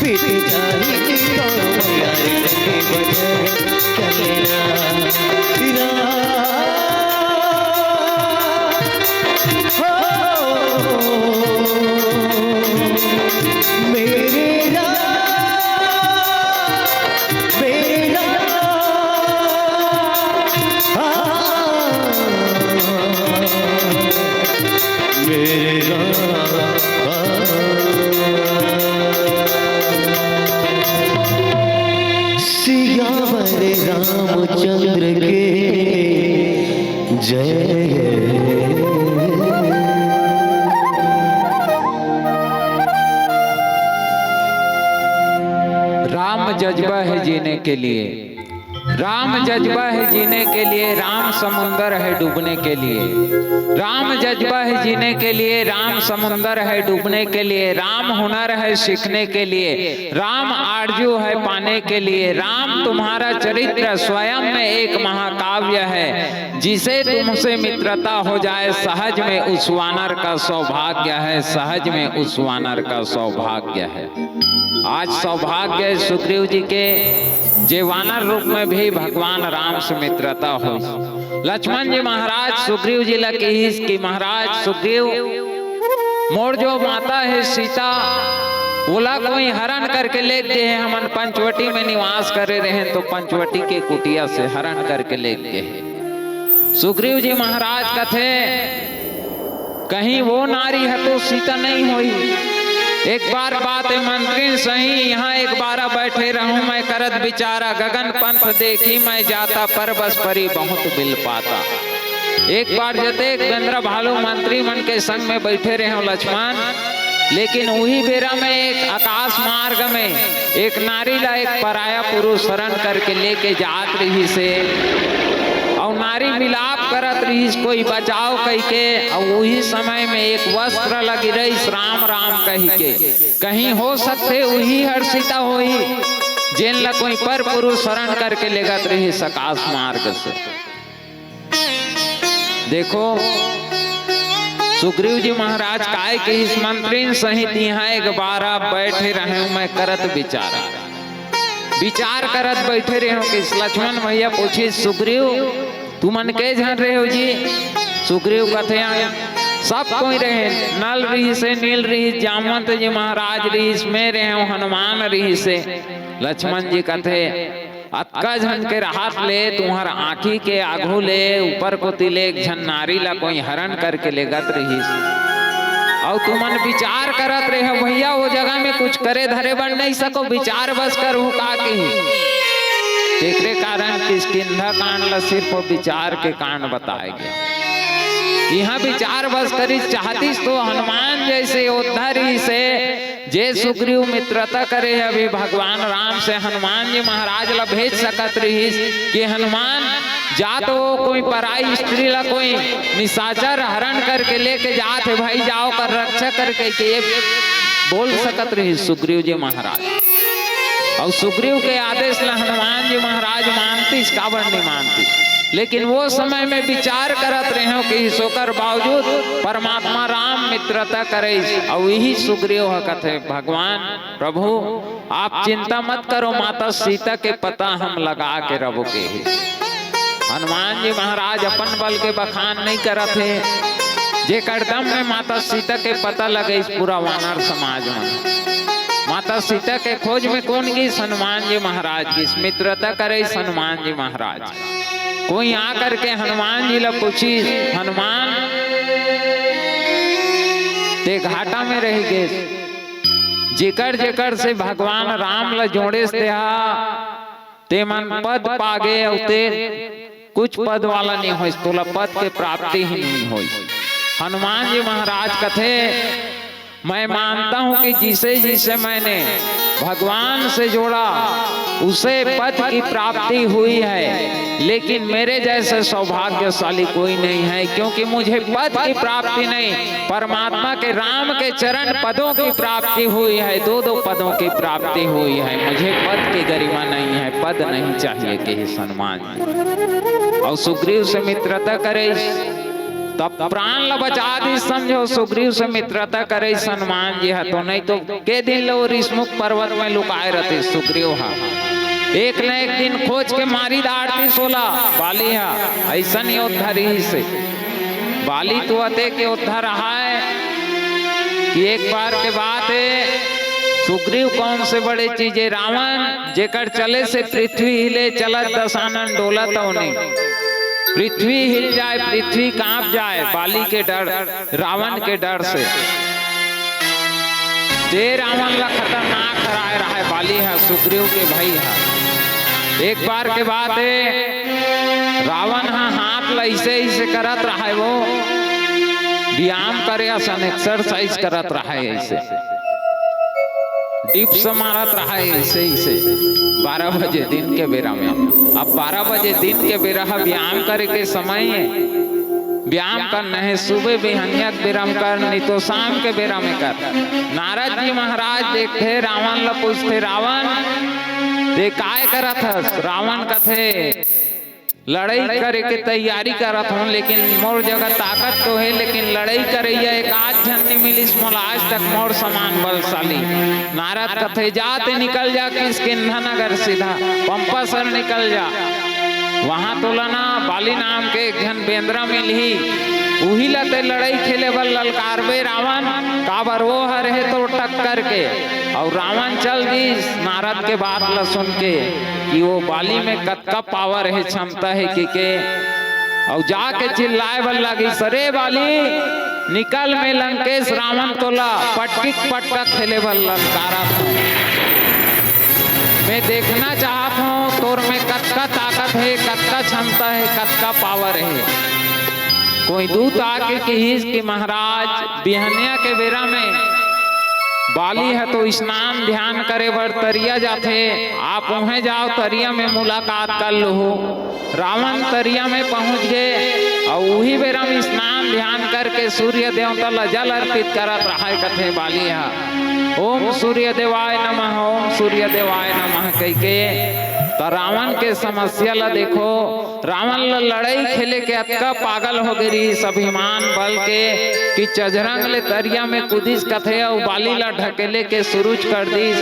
बीत जाही तोर उमरिया रे संगे भजन कर लेना। हो, मेरे राम, मेरे राम, हाँ, मेरे राम, हाँ। सियावर रामचंद्र के जय। जज्बा है जीने के लिए, राम जज्बा है जीने के लिए, राम समुंदर है डूबने के लिए। राम जज्बा है जीने के लिए, राम समुंदर है डूबने के लिए। राम हुनर है सीखने के लिए, राम आरजू है पाने के लिए। राम तुम्हारा चरित्र स्वयं में एक महाकाव्य है। जिसे तुमसे मित्रता हो जाए, सहज में उस वानर का सौभाग्य है, सहज में उस वानर का सौभाग्य है। आज सौभाग्य है सुग्रीव जी के, जे वानर रूप में भी भगवान राम से मित्रता हो। लक्ष्मण जी महाराज सुग्रीव जी ला कहिस कि महाराज सुग्रीव, मोर जो माता है सीता, ओला कोई हरण करके ले गे हे। हमन पंचवटी में निवास करे रहे तो पंचवटी के कुटिया से हरण करके ले गे हे। सुग्रीव जी महाराज कथे, कहीं वो नारी ह तो सीता नहीं होही। एक बार बात है मंत्रिन सही, यहाँ एक बार बैठे रहूं मैं करत बिचारा, गगन पंथ देखी मैं जाता, परबस परी बहुत बिलपाता। एक बार जतेक बेंदरा भालू मंत्री मन के संग में बैठे रहे हो लक्ष्मण, लेकिन उही बेरा में एक आकाश मार्ग में एक नारी ला एक पराया पुरुष हरण करके लेके जात रहिस हे, अउ नारी विलाप करत रहिस, कोई बचाव कहिके, अउ उही समय में एक वस्त्र ला गिरइस राम राम कहिके। कहीं हो सकथे उही हर सीता होही, जेन ला कोई पर पुरुष हरण करके लेगत रहिस आकाश मार्ग से। देखो, सुग्रीव जी महाराज काय कहिस, मंत्रिन सहित यहाँ एक बार बैठे रहे मैं करत बिचारा। बिचार करत बैठे रहे हो कि लक्ष्मण भैया पूछिस, सुग्रीव, तुमन के झन रहे हो जी? सुग्रीव कथे, सब कोई रहे, नल रहिस हे, नील रहिस, जामवंत जी महाराज रहिस, मैं रहे हो, हनुमान रहिस हे। लक्ष्मण जी कथे, अतका झन के रहत ले तुंहर आँखी के आघू ले ऊपर कोती ले एक झन नारी ला कोई हरण करके लेगत रहिस, अउ तुमन विचार करत रहे हो भैया, वो जगह में कुछ करे धरे बर नहीं सको, विचार बस करहू का कही। तेकरे कारण किष्किंधा कांड ला सिर्फ विचार के कांड बताए गए। यहाँ विचार बस करिस, चाहतिस तो हनुमान जैसे योद्धा रहिस हे, जे सुग्रीव मित्रता करे हे, अभी भगवान राम से हनुमान जी महाराज ला भेज सकत रहिस कि हनुमान जा तो वो कोई पराई स्त्री ला कोई निशाचर हरण करके लेके जात हे भाई, जा ओकर रक्षा करके के बोल सकत रहिस सुग्रीव जी महाराज। अउ सुग्रीव के आदेश ला हनुमान जी महाराज मानतिस, काबर नहीं मानतिस? लेकिन वो समय में विचार करत रहे हो कि इस ओकर बावजूद परमात्मा राम मित्रता करे, अउ यही सुग्रीव ह कथे, भगवान प्रभु, आप चिंता मत करो, माता सीता के पता हम लगा के रबो के हे। हनुमान जी महाराज अपन बल के बखान नहीं करत हे, जेकर दम में माता सीता के पता लगे इस पूरा वानर समाज में। माता सीता के खोज में कौन गिस? हनुमान जी महाराज गिस, मित्रता करे हनुमान जी महाराज। कोई आ करके हनुमान जी ला पूछिस, हनुमान, ते घाटा में रह गे, जेकर जेकर से भगवान राम ला जोड़ेस तेहा, ते मन पद पागे अउ ते कुछ पद वाला नहीं होइस, तोला पद के प्राप्ति ही नहीं होइस। हनुमान जी महाराज कथे, मैं मानता हूं कि जिसे जिसे मैंने भगवान से जोड़ा, उसे पद की प्राप्ति हुई है, लेकिन मेरे जैसे सौभाग्यशाली कोई नहीं है, क्योंकि मुझे पद की प्राप्ति नहीं, परमात्मा के राम के चरण पदों की प्राप्ति हुई है, दो दो पदों की प्राप्ति हुई है। मुझे पद की गरिमा नहीं है, पद नहीं चाहिए, कहिस हनुमान। अउ सुग्रीव से मित्रता करे, तब प्राण ला बचा दिस, समझो, सुग्रीव से मित्रता करे हनुमान जी ह, तो नहीं तो के दिन ले वो ऋषमुख पर्वत में लुकाए रहते सुग्रीव ह। एक न एक दिन खोज के मारी डारतिस ओला बाली ह, अइसन योद्धा रहिस हे। बाली तो अतेक योद्धा रहा है कि एक बार के बात है, सुग्रीव कौन से बड़े चीज हे, रावण जेकर चले से पृथ्वी हिले, चलत दसानन डोलत अवनी। पृथ्वी हिल जाए, पृथ्वी कांप जाए, बाली के डर, रावण के डर से। ते रावण ला खतरनाक हराए रहा है, बाली ह, सुग्रीव के भाई ह। एक बार के बात है, रावण ह हाथ ला ऐसे ऐसे करत रहा है, वो व्यायाम करे असन, एक्सरसाइज करत रहा है ऐसे। डिप्स मारत रहा ऐसे ही से बारह बजे दिन के बेरा में। अब बारह बजे दिन के बेरा ह व्यायाम करे के समय है, व्यायाम करना है, सुबह बिहनिया के बेरा में कर, नहीं तो शाम के बेरा में कर। नारद जी महाराज देखथे, रावण ला पूछथे, "रावण, ते काय करत हस?" रावण कथे, "लड़ई करे के तैयारी करत हूँ, लेकिन मोर जगह ताकत तो है, लेकिन लड़ई करइया एक आध झन नहीं मिलिस मोला आज तक मोर समान बलशाली।" नारद कथे, "जा ते निकल जा किष्किंधा नगर, सीधा पंपा सर निकल जा, वहां तोला ना बाली नाम के एक झन बेंदरा मिलही, उही ला ते लड़ई खेले बर ललकारबे रावण, काबर वो हर हे तोर टक्कर के।" अउ रावण चल दिस नारद के बात ला सुन के कि वो बाली में कतका पावर हे, क्षमता हे कहिके, अउ जाके चिल्लाए बर लागिस, "अरे बाली, निकल में लंकेश रावण तोला पटकिक पटका खेले बर ललकारत हूँ। मैं देखना चाहत हूँ तोर में कतका ताकत हे, कतका क्षमता हे, कतका पावर हे।" कोई दूत आके किहिस कि महाराज, बिहनिया के बेरा में बाली ह तो स्नान ध्यान करे बर तरिया जाथे, आप उहें जाओ, तरिया में मुलाकात कर लूहू। रावण तरिया में पहुंच गे अउ उही बेरा में स्नान ध्यान करके सूर्य देवता ला जल अर्पित करत रहाय कथे बाली ह, "ओम सूर्य देवाय नमः, ओम सूर्य देवाय नमः" कहिके। त रावण के समस्या ला देखो, रावण ल लड़ई खेले के अतका पागल हो गे रिहिस अभिमान बल के कि चजरंग ले तरिया में कूदिस कथे अउ बाली ला ढकेले के शुरू कर दिस।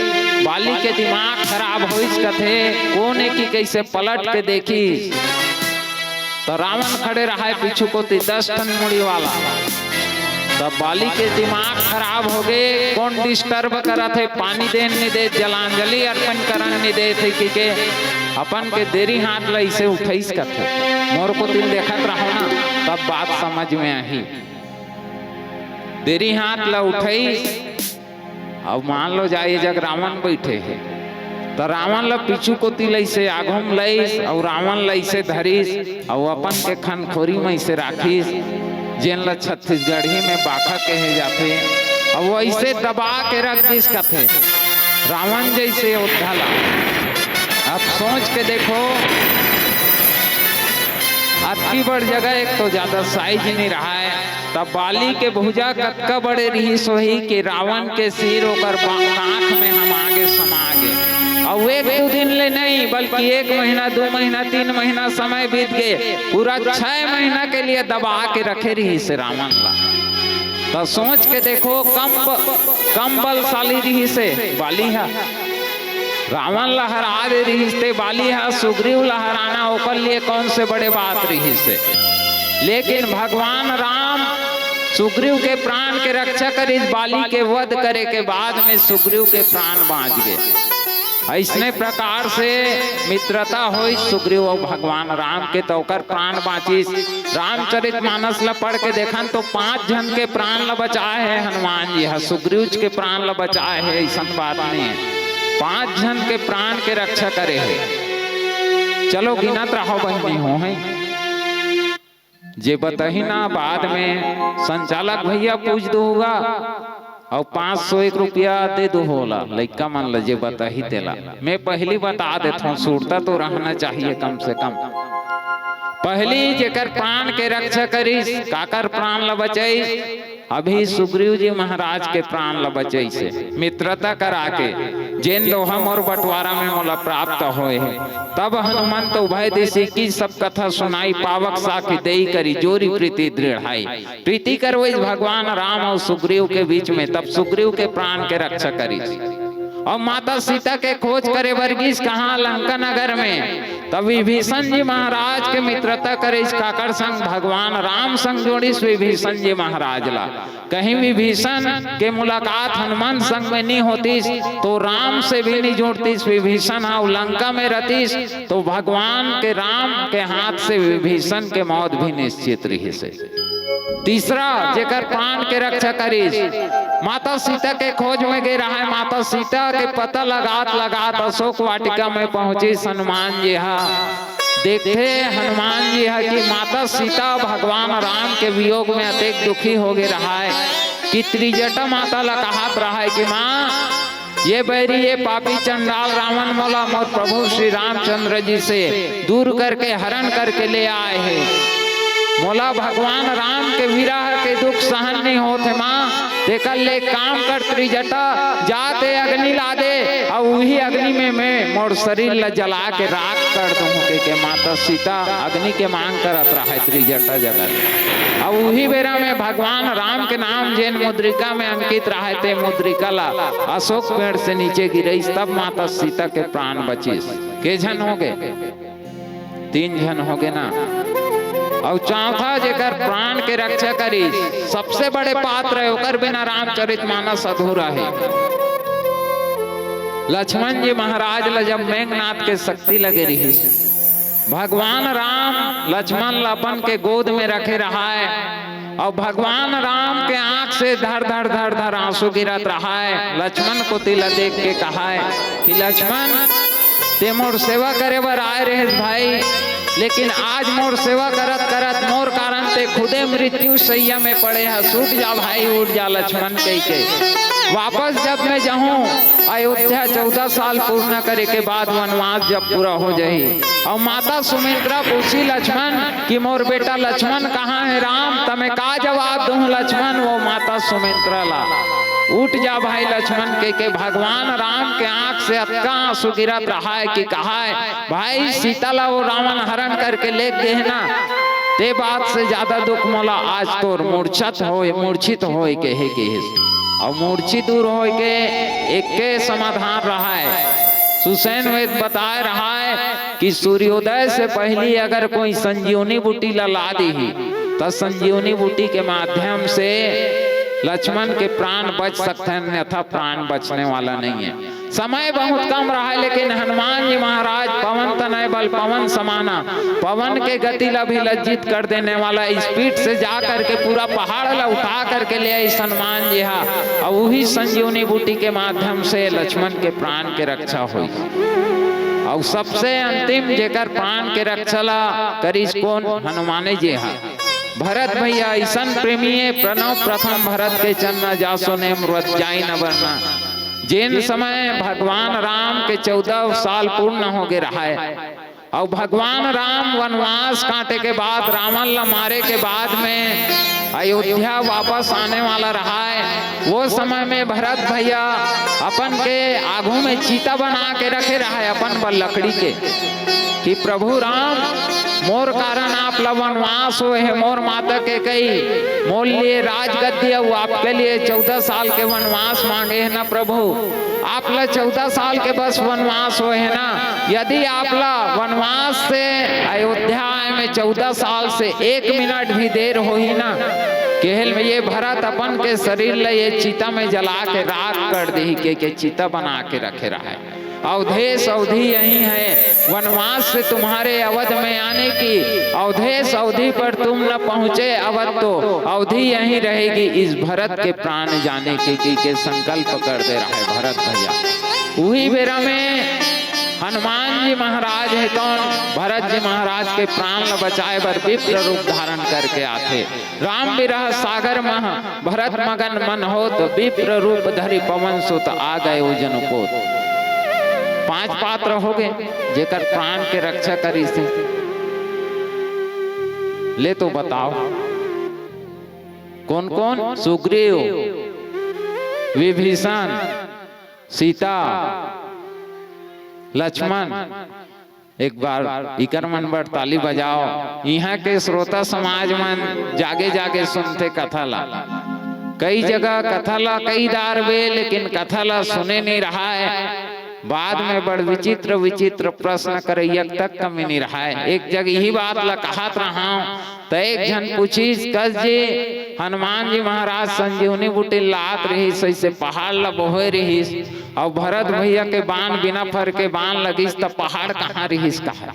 बाली के दिमाग खराब होइस कथे, कोन ए कि कइसे पलट के देखिस त रावण खड़े रहाय पीछू कोती दस ठन मुड़ी वाला। तब बाली के दिमाग खराब हो गे, कोन disturb करत हे, पानी देन नि देत, जलांजलि अर्पण करन नि देत हे कहिके अपन के देरी हाथ ल अइसे उठइस कथे। मोर कोती देखत रहो ना, तब बात समझ में आही। देरी हाथ ल उठइस, अउ मान लो जा ये जग रावण बइठे हे, त रावण ल पीछू कोती लइसे आघू म लइस, अउ रावण ल अइसे धरिस, अउ अपन के खनखोरी म अइसे राखिस, जेन ल छत्तीसगढ़ी में बाखा कहे जाथे, अउ अइसे दबा के रख दिस कथे, रावण जइसे योद्धा ला। अब सोच के देखो, अतकी बड़ जगह, एक तो ज्यादा size नइ रहाय, तब बाली के भुजा कतका बड़े रिहिस होही कि रावण के सिर ओकर बा-, कांख में हमा गे, समा गे। अउ एक दू दिन ले नहीं, बल्कि एक महीना, दू महीना, तीन महीना समय बीत गे, पूरा छह महीना के लिए दबा के रखे रिहिस रावण ला। त सोच के देखो, कम ब-, कम बलशाली रिहिस बाली ह। रावण ला हरा दे रिहिस ते बाली ह सुग्रीव ला हराना ओकर लिए कौन से बड़े बात रिहिस हे। लेकिन भगवान राम सुग्रीव के प्राण के रक्षा करिस, बाली के वध करे के बाद में सुग्रीव के प्राण बांच गे। अइसने प्रकार से मित्रता होइस सुग्रीव अउ भगवान राम के, त ओकर प्राण बांचिस। रामचरित मानस ल पढ़ के देखन तो पांच झन के प्राण ल बचाए हे हनुमान जी ह, सुग्रीव के प्राण ल बचाए हे, अइसन बात नहीं हे। पांच झन के प्राण के रक्षा करे हे। चलो गिनत रहो बहिनी हो, हैं? जे बताही ना बाद में संचालक भैया पूछ दो होगा, अउ पाँच सौ एक रुपया दे दो होला लइका मन ल जे बताही तेला। मैं पहली बता देत हूँ, सुरता तो रहना चाहिए कम से कम। पहली जेकर प्राण के रक्षा करिस, काकर प्राण ल बचाइस, अभी सुग्रीव जी महाराज के प्राण ल बचाइस हे। मित्रता करा के जेन दोहा मोर बंटवारा में मोला प्राप्त होए हे। तब हनुमंत उभय दिशि की सब कथा सुनाई, पावक साखी देई करी जोरी प्रीति दृढ़ाई। प्रीति करवइस भगवान राम अउ सुग्रीव के बीच में, तब सुग्रीव के प्राण के रक्षा करिस। अउ माता सीता के खोज करे बर गिस कहाँ? लंका नगर में। तब विभीषण जी महाराज के मित्रता करिस, काकर संग? भगवान राम संग जोड़िस विभीषण जी महाराज ला। कहीं विभीषण के मुलाकात हनुमंत संग में नहीं होतिस, तो राम से भी नहीं जुड़तिस। विभीषण ह लंका में रहतिस, तो भगवान के राम के हाथ से विभीषण के मौत भी निश्चित रहिस हे। तीसरा, जेकर प्राण के रक्षा करिस, माता सीता के खोज में गे रहाय। माता सीता के पता लगात लगात अशोक वाटिका में पहुंचिस हनुमान जी हा। देखथे हनुमान जी हा कि माता सीता भगवान राम के वियोग में अतेक दुखी हो गे रहाय कि त्रिजटा माता ला कहत रहाय कि माँ, ये बैरी, ये पापी चंडाल रावण मोला मोर प्रभु श्री रामचंद्र जी से दूर करके, हरण करके ले आए हे। मोला भगवान राम के विरह के दुख सहन नहीं होत हे माँ। तेकर ले काम कर त्रिजटा, जा ते अग्नि ला दे, अउ उही अग्नि में मैं मोर शरीर ला जला के राख कर दूँ, कहिके माता सीता अग्नि के मांग करत रहय त्रिजटा जगत। अउ उही बेरा में भगवान राम के नाम जेन मुद्रिका में अंकित रहय, ते मुद्रिका ला अशोक पेड़ से नीचे गिरइस, तब माता सीता के प्राण बचिस। के झन हो गे? तीन झन हो गे ना। अउ चौथा जेकर प्राण के रक्षा करिस, सबसे बड़े पात्र हे, ओकर बिना रामचरित मानस अधूरा हे। लक्ष्मण जी महाराज ला जब मेघनाथ के शक्ति लगे रिहिस, भगवान राम लक्ष्मण ला अपन के गोद में रखे रहय, अउ भगवान राम के आंख से धर धर धर धर आंसू गिरत रहय। लक्ष्मण कोति ला देख के कहय कि लक्ष्मण, ते मोर सेवा करे बर आए रहेस भाई, लेकिन आज मोर सेवा करत करत मोर कारण ते खुदे मृत्यु शैया में पड़े हस। उठ जा भाई, उठ जा लक्ष्मण, कहिके। वापस जब मैं जाहूं अयोध्या, चौदह साल पूर्ण करे के बाद वनवास जब पूरा हो जाही, अउ माता सुमित्रा पूछी लक्ष्मण कि मोर बेटा लक्ष्मण कहाँ हे राम, त मैं का जवाब दूं लक्ष्मण वो माता सुमित्रा ला? उठ जा भाई लक्ष्मण, कहिके भगवान राम के आंख से अतका आंसू गिरत रहय कि कहय, भाई सीता ला वो रावण हरण करके ले गे हे ना, ते बात से ज्यादा दुख मोला आज तोर मूर्छित होय, मूर्छित होय के हे, के हे। अउ मूर्छित दूर होय के एके समाधान रहय। सुषेण वेद बताए रहय कि सूर्योदय से पहिली अगर कोई संजीवनी बूटी ला ला दीही, त संजीवनी बूटी के माध्यम से लक्ष्मण के प्राण बच सकथे, अन्यथा प्राण बचने वाला नहीं है। समय बहुत कम रहय, लेकिन हनुमान जी महाराज पवन तनय बल पवन समाना, पवन के गति ला भी लज्जित कर देने वाला speed से जा करके पूरा पहाड़ ला उठा करके ले आइस हनुमान जी हा। अउ उही संजीवनी बूटी के माध्यम से लक्ष्मण के प्राण के रक्षा होइस। अउ सबसे अंतिम जेकर प्राण के रक्षा ला करिस कोन? हनुमाने जी हा। भरत भैया अइसन प्रेमी हे, प्रणव प्रथम भरत के चन्ना, जासो नेम व्रत जाई न बरना। जेन समय भगवान राम के चौदह साल पूर्ण हो गे रहय, अउ भगवान राम वनवास काटे के बाद, रावण ला मारे के बाद में अयोध्या वापस आने वाला रहय, वो समय में भरत भैया अपन के आगू में चिता बना के रखे रहय अपन बर लकड़ी के, कि प्रभु राम, मोर कारण आप ला वनवास होए हे, मोर माता कैकेयी मोर लिए राजगद्दी अउ आपके लिए चौदह साल के वनवास मांगे हे ना प्रभु, आप ला चौदह साल के बस वनवास होए हे ना, यदि आप ला वनवास से अयोध्या आए में चौदह साल से एक मिनट भी देर होही ना, केहेल में ये भरत अपन के शरीर ला ये चिता में जला के राख कर देही, के, के चिता बना के रखे रहय। अवधेश अवधी यही है, वनवास से तुम्हारे अवध में आने की, अवधेश अवधी पर तुम न पहुँचे अवध तो अवधी यहीं रहेगी, इस भरत के प्राण जाने की, की के संकल्प कर दे रहय भरत भैया। उही बेरा में हनुमान जी महाराज हे तौन भरत जी महाराज के प्राण ल बचाए बर विप्र रूप धारण करके आथे। राम विरह सागर मह भरत मगन मन होत, विप्र रूप धरि पवन सुत आ गए उजन पोत। पांच पात्र हो गे जेकर प्राण के रक्षा करिस हे। ले तो बताओ कोन कोन? सुग्रीव, विभीषण, सीता, लक्ष्मण। एक बार इकर मन बर ताली बजाओ। इहाँ के श्रोता समाज मन जागे जागे सुनथे कथा ला। कई जगह कथा ला कई दार बे, लेकिन कथा ला सुने नहीं रहाय। बाद में बड़ विचित्र विचित्र प्रश्न करैया तक कमी नहीं रहाय। एक जगह इही बात ला कहत रहाव, त एक झन पूछिस, कस जी हनुमान जी महाराज संजीवनी बूटी लात रहिस, अइसे पहाड़ ला बोहे रहिस, अउ भरत भैया के बाण बिना फर के बाण लगिस, त पहाड़ कहाँ रहिस कहा?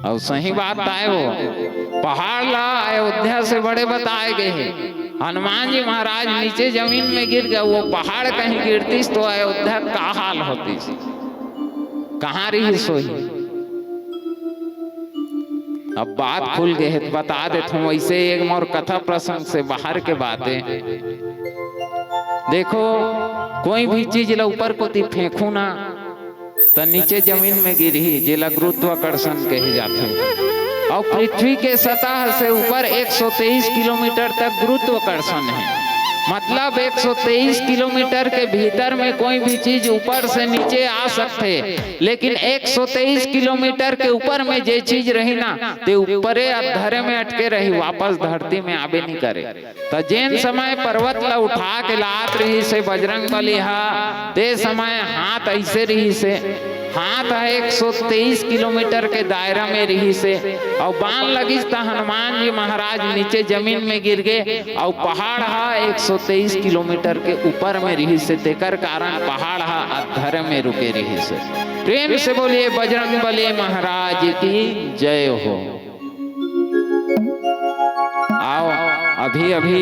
अउ सही बात आय वो, पहाड़ ला अयोध्या से बड़े बताए गए हे। हनुमान जी महाराज नीचे जमीन में गिर गए, वो पहाड़ कहीं गिरतिस तो अयोध्या का हाल होतिस, कहाँ रहिस होही? अब बात खुल गए हे त बता देत हूँ, वैसे एक मोर कथा प्रसंग से बाहर के बात हे। देखो, कोई भी चीज ला ऊपर कोती फेंकहू ना, त नीचे जमीन में गिरही, जेला गुरुत्वाकर्षण कहे जाथे। अउ पृथ्वी के सतह से ऊपर एक सौ तेईस किलोमीटर तक गुरुत्वाकर्षण हे। मतलब एक सौ तेईस किलोमीटर के भीतर में कोई भी चीज ऊपर से नीचे आ सकथे, लेकिन एक सौ तेईस किलोमीटर के ऊपर में जे चीज रही ना, ते ऊपरे अधरे में अटके रही, वापस धरती में आबे नहीं करे। त जेन समय पर्वत ला उठा के लात रिहिस हे बजरंग बली हा, ते समय हाथ अइसे रिहिस हे, हाथ ह एक सौ तेईस किलोमीटर के दायरा में रिहिस हे, अउ बाण लगिस त हनुमान जी महाराज नीचे जमीन में गिर गे, अउ पहाड़ ह एक सौ तेईस किलोमीटर के ऊपर में रिहिस हे, तेकर कारण पहाड़ ह अधर में रुके रिहिस हे। प्रेम से बोलिए बजरंग बली महाराज की जय हो। आओ, अभी अभी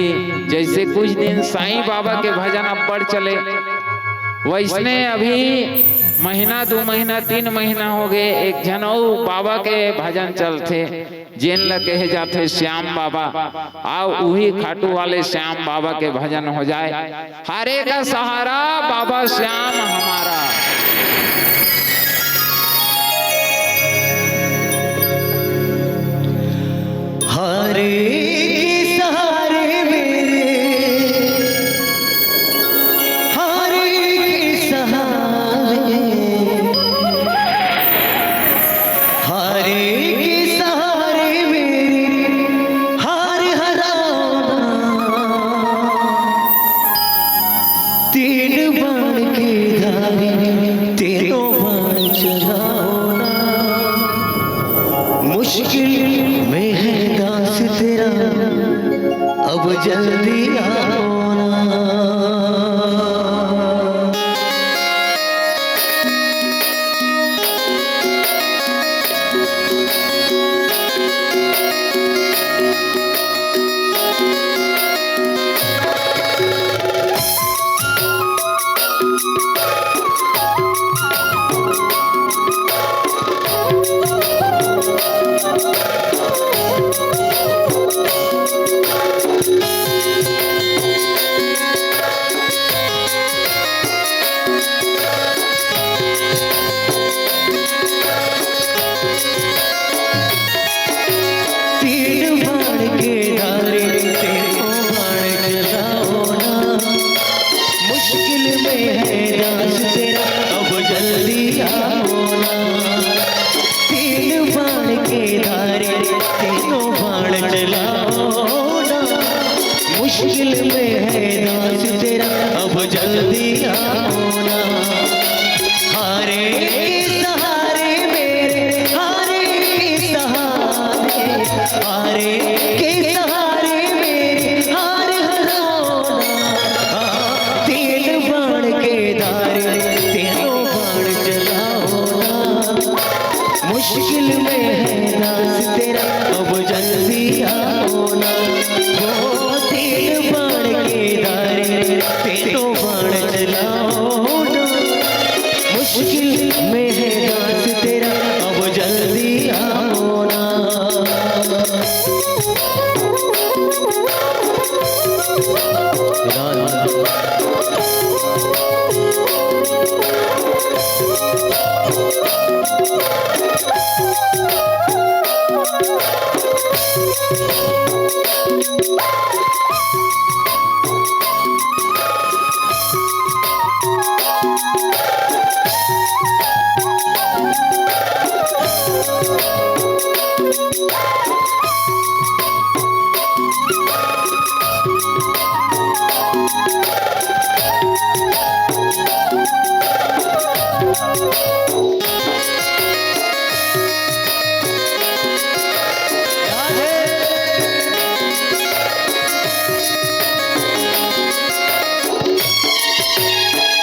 जैसे कुछ दिन साईं बाबा के भजन अब्बड़ चले, वैसने अभी महीना, दू महीना, तीन महीना हो गए, एक झन अउ बाबा के भजन चलथे, जेन ल कहे जाथे श्याम बाबा। आओ, उही खाटू वाले श्याम बाबा के भजन हो जाए। हरे का सहारा बाबा श्याम हमारा। हरे के सहारे मेरे, हरे के सहारे, हरे के सहारे मेरे, हार हराओ ना। तीन बाण के धारी, तीनों बाण चलाओ ना। मुश्किल में है दास तेरा, अब जल्दी आओ ना। तीन बाण के धारे, तीनों बाण चलाओ ना। मुश्किल में है दास तेरा, अब जल्दी आओ ना। तीन बाण के धारे, तीनों बाण चलाओ ना। मुश्किल में है दास तेरा, अब जल्दी आओ ना। हारे के सहारे मेरे, हारे के सहारे, हारे के सहारे मेरे, हार हराओ ना। हाँ, तीन बाण के धारे, तीनों बाण चलाओ ना। मुश्किल में है दास तेरा, अब जल्दी आओ ना। वो तीन बाण के धारे, तीनों बाण चलाओ ना। मुश्किल में है दास तेरा, अब जल्दी आओ ना।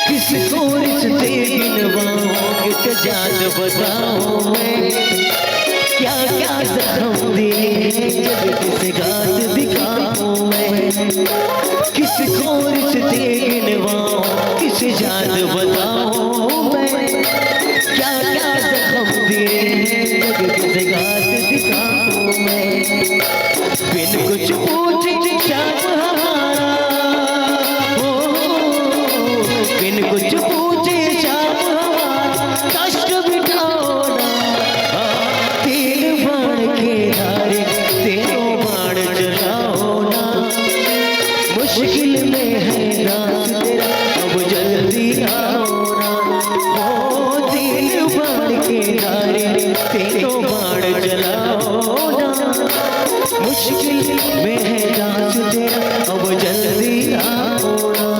किसको रिश्ते गिनवाऊं, किस जात बताऊं मैं? क्या क्या जख्म दिए हैं, जग किस गात दिखाऊं मैं? किसको रिश्ते गिनवाऊं, किस जात बताऊं मैं? क्या क्या जख्म दिए हैं, जग किस गात दिखाऊं मैं? बिन कुछ पूछे शाम हमारा, हो, बिन मुश्किल में है दास तेरा, अब जल्दी आओ ना। ओ तीन बाण के धारी, तीनों बाण चलाओ ना। मुश्किल में है दास तेरा, अब जल्दी आओ ना।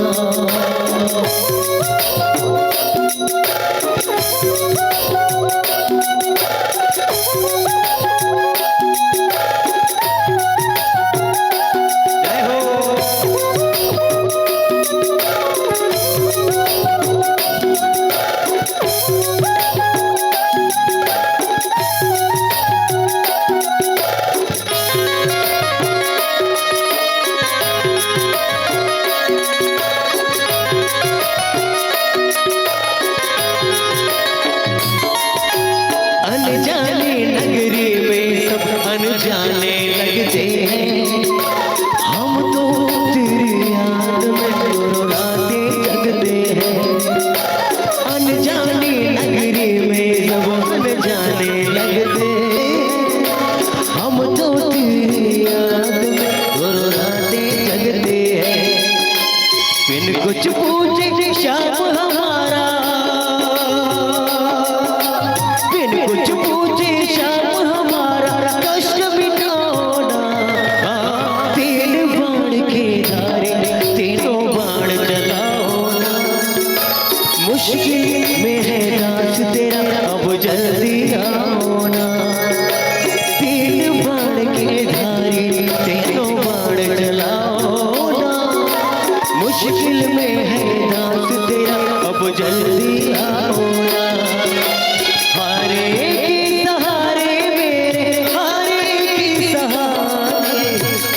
अनजाने नगरी में सब अनजाने लगते हैं, हम तो तेरी याद में रोनाते जगते हैं। अनजाने नगरी में सब अनजाने लगते हैं, हम तो तेरी याद में रोनाते जगते हैं। बिन कुछ पूछे श्याम हमारा, बिन कुछ पूछे श्याम हमारा कष्ट मिटाओ ना। तीन बाण के धारे तीनों बाण चलाओ ना। मुश्किल में है दास तेरा, अब जल्दी आओ ना। तीन बाण के धारी तीनों बाण चलाओ ना। मुश्किल में है दास तेरा, अब जल्दी आओ ना। हारे के सहारे मेरे, हारे के सहारे,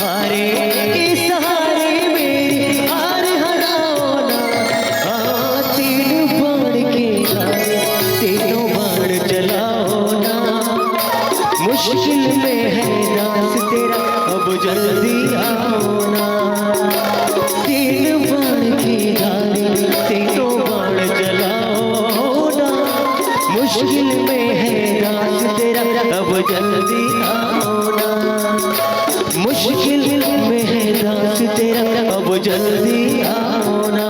हारे के सहारे मेरे, हार हराओ ना। हाँ, तीन बाण के धारे तीनों बाण चलाओ ना। मुश्किल में है दास तेरा, अब जल्दी आओ ना। तीन बाण की धारी, तीनों बाण चलाओ ना। मुश्किल में है दास तेरा, अब जल्दी आओ ना। मुश्किल में है दास तेरा, अब जल्दी आओ ना।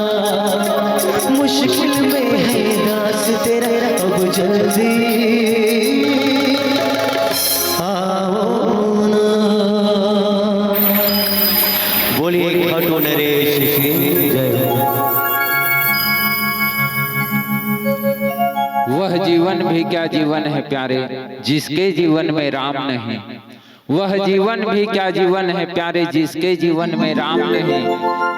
मुश्किल में है दास तेरा, अब जल्दी आओ ना। बोलिए खाटू नरेश की जय हो। वह जीवन भी क्या जीवन है प्यारे, जिसके जीवन में राम नहीं। वह जीवन भी क्या जीवन है प्यारे, जिसके जीवन में राम नहीं।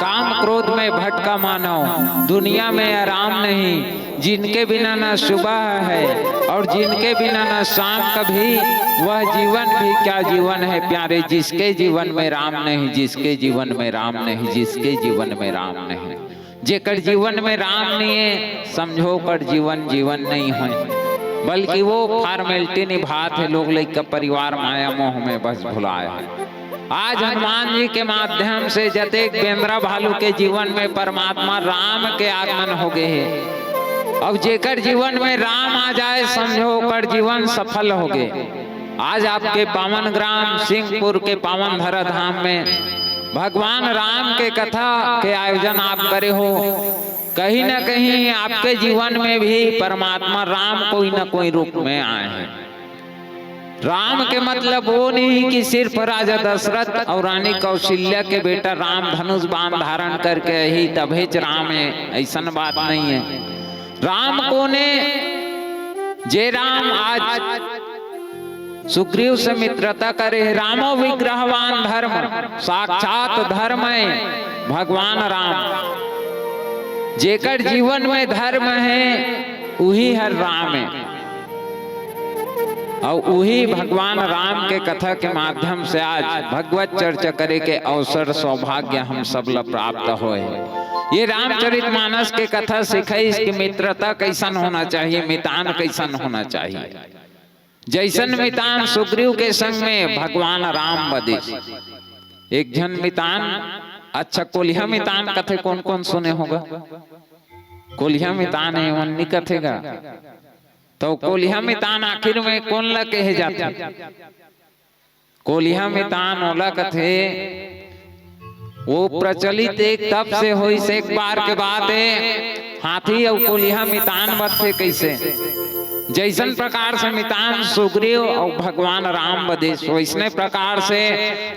काम क्रोध में भटका मानव, दुनिया में आराम नहीं। जिनके बिना न सुबह है और जिनके बिना न शाम कभी, वह जीवन भी क्या जीवन है प्यारे, जिसके जीवन में राम नहीं, जिसके जीवन में राम नहीं, जिसके जीवन में राम नहीं। जेकर जीवन में राम नहीं है, समझो ओकर जीवन जीवन नहीं है, बल्कि वो फॉर्मेलिटी निभात है, लोग लइका परिवार माया मोह में बस भुलाए है। आज हनुमान जी के माध्यम से जतेक बेंदरा भालू के जीवन में परमात्मा राम के आगमन हो गए है। अब जेकर जीवन में राम आ जाए, समझो ओकर जीवन सफल हो गए। आज आपके पावन ग्राम सिंहपुर के पावन धरा धाम में भगवान राम के कथा के आयोजन आप करे हो। कहीं ना कहीं आपके जीवन में भी परमात्मा राम कोई ना कोई रूप में आए हैं। राम के मतलब वो नहीं कि सिर्फ राजा दशरथ और रानी कौशल्या के बेटा राम धनुष बाण धारण करके ही तभेच राम है, ऐसन बात नहीं है। राम कोने? जे राम आज सुग्रीव से मित्रता करे हे, रामो विग्रहवान धर्म, साक्षात धर्म है भगवान राम। जेकर जीवन में धर्म है, उही हर राम है। और उही भगवान राम के कथा के माध्यम से आज भगवत चर्चा करे के अवसर, सौभाग्य हम सब ला प्राप्त होए। ये रामचरित मानस के कथा सिखाइस कि मित्रता कैसन होना चाहिए, मितान कैसन होना चाहिए। जैसन मितान सुग्रीव के संग में भगवान राम बदिस। एक झन मितान, अच्छा, कोलिहा मितान कथे, कौन कौन सुने होगा? कोलिहा मितान है, वन्नी कथेगा। तो कोलिहा मितान आखिर में कौन ला कहे जाथे? कोलिहा मितान ओला कथे, वो प्रचलित एक तब से होइस, एक बार के बात हे। हाथी अउ कोलिहा मितान बधथे कइसे, जइसन प्रकार से मितान सुग्रीव अउ भगवान राम बधिस, वइसने प्रकार से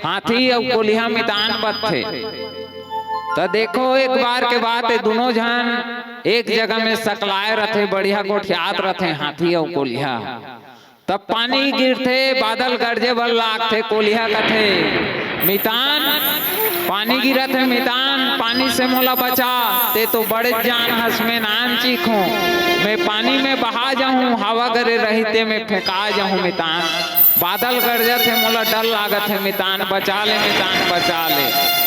हाथी अउ कोलिहा मितान बधथे। त देखो, एक बार के बात हे, दुनों झन एक जगह में सकलाए रथे, बढ़िया गोठियात रथे हाथी अउ कोलिहा। तब पानी गिरथे, बादल गरजे बर लागथे, कोलिहा कथे, "मितान, पानी गिरत हे मितान, पानी से मोला बचा, ते तो बड़े जान हस, मैं नान चीखूं, मैं पानी में बहा जाहूं, हवा गरे रहिते मैं फेंका जाहूं मितान, बादल गरजत हे, मोला डर लागत हे मितान, बचा ले मितान, बचा ले।"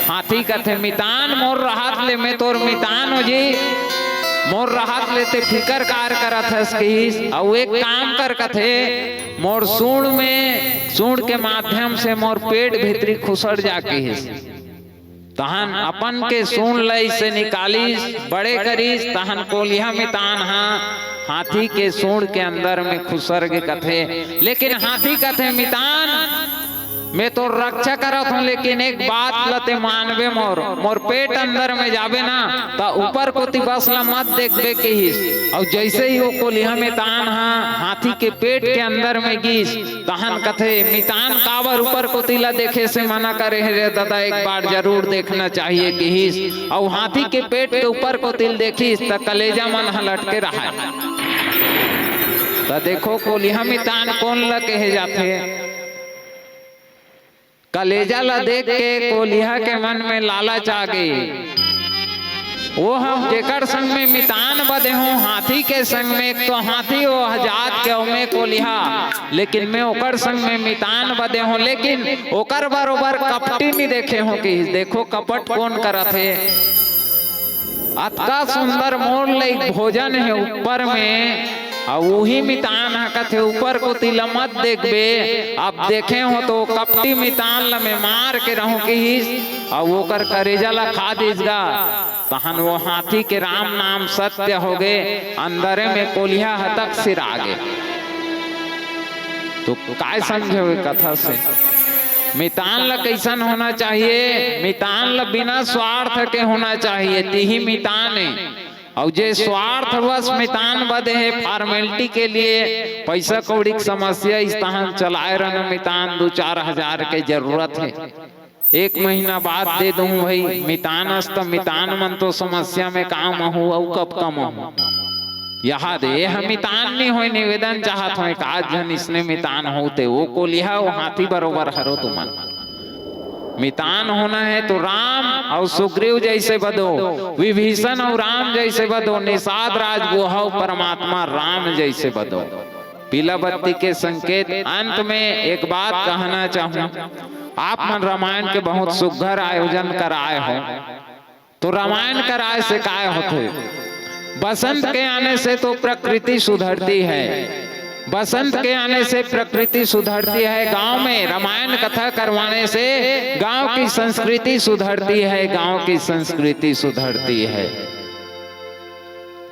हाथी कथे, "मितान, मोर रहत ले मैं तोर मितान हो जी, मोर रहत ले ते फिकर कार करत हस," किहिस। अउ एक काम कर कथे, "मोर सूंड़ में, सूंड़ के माध्यम से मोर पेट भीतरी खुसर जा," किहिस। तहन अपन के सूंड़ लइसे निकालिस, बड़े करिस, तहन कोलिहा मितान हा हाथी के सूंड़ के अंदर में खुसर गे कथे। लेकिन हाथी कथे, "मितान, मैं तोर रक्षा करत हूं, लेकिन एक बात ल ते मानबे मोर, मोर पेट अंदर में जाबे ना, त ऊपर कोती बस ल मत देखबे," किहिस। अउ जइसे ही वो कोलिहा मितान हा हाथी के पेट के अंदर में गिस, तहन कथे, "मितान, काबर ऊपर कोती ल देखे से मना करे हे रे ददा, एक बार जरूर देखना चाहिए," किहिस। अउ हाथी के पेट के ऊपर कोती ल देखिस, त कलेजा मन ह लटके रहय। त देखो, कोलिहा मितान कोन ल कहे जाथे? कलेजा ला देख के कोलिहा के मन में लालच आ गे। वो हम जेकर संग में मितान बदे हों, हाथी के संग में, एक तो हाथी वो ह जात के, ओमे कोलिहा, लेकिन मैं ओकर संग में मितान बदे हों, लेकिन ओकर बरोबर कपटी नहीं देखे हों कि देखो कपट कोन करत हे। अतका सुंदर मोर लइक भोजन हे ऊपर में, अउ उही मितान ह कथे, "ऊपर कोती ल मत देखबे, अब देखे हों तो कपटी मितान ल मैं मार के रहूं," किहिस, अउ ओकर करेजा ल खा दिस गा। तहन वो हाथी के राम नाम सत्य हो गे, अंदरे में कोलिहा हतक सिरा गे। तो काय समझे हो ए कथा से? मितान ल कइसन होना चाहिए? मितान ल बिना स्वार्थ के होना चाहिए, तिही मितान हे। अउ जे स्वार्थवश मितान बदे हे, formality के लिए, पैसा कौड़ी के समस्या इस तहन चलाए रहना मितान, दू चार हजार के जरूरत हे, एक महीना बाद दे दूं भाई, मितान अस त मितान मन तो समस्या में काम आहू, अउ कब कम आहू। यहा दे, ए ह मितान नहीं होय, निवेदन चाहत हों, एक आध झन इसने मितान हो ते, वो कोलिहा, वो हाथी बरोबर हरो तुमन। मितान होना हे तो राम अउ सुग्रीव जइसे बदो, विभीषण अउ राम जइसे बदो, निषाद राज वो हव परमात्मा राम जइसे बदो। पीला बत्ती के संकेत। अंत में एक बात कहना चाहूं, आप मन रामायण के बहुत सुघर आयोजन कराए हो, तो रामायण कराए से काय होथे? बसंत के आने से तो प्रकृति सुधरती है, बसंत के आने से प्रकृति सुधरती है। गांव में रामायण कथा करवाने से गांव की संस्कृति सुधरती है, गांव की संस्कृति सुधरती है।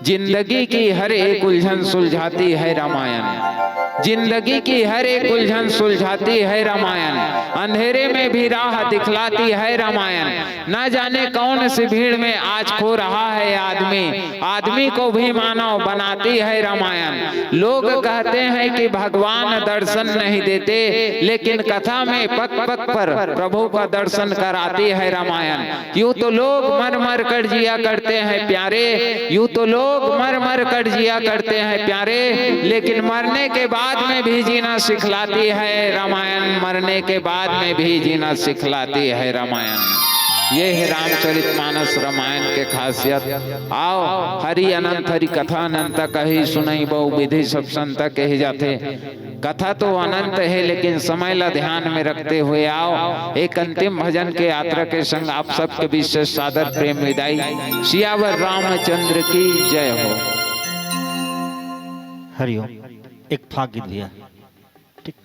जिंदगी की हर एक उलझन सुलझाती है रामायण, जिंदगी की हर एक उलझन सुलझाती है रामायण, अंधेरे में भी राह दिखलाती है रामायण। न जाने कौन सी भीड़ में आज खो रहा है आदमी, आदमी को भी मानव बनाती है रामायण। लोग कहते हैं कि भगवान दर्शन नहीं देते, लेकिन कथा में पग पग पर प्रभु का दर्शन कराती है रामायण। यूं तो लोग मर मर कर जिया करते हैं प्यारे, यूं तो लोग मर मर कर जिया करते हैं प्यारे, लेकिन मरने के बाद में भी जीना सिखलाती है रामायण, मरने के बाद में भी जीना सिखलाती है रामायण। ये है रामचरित मानस रामायण के खासियत। आओ, हरि अनंत हरि कथा अनंत, कही सुनई बहु विधि सब संत कहे जाथे। कथा तो अनंत हे, लेकिन समय ला ध्यान में रखते हुए आओ, एक अंतिम भजन के यात्रा के संग आप सबके बीच से सादर प्रेम विदाई। सियावर रामचंद्र की जय हो। हरिओम। एक फाग गीत भैया। ठीक।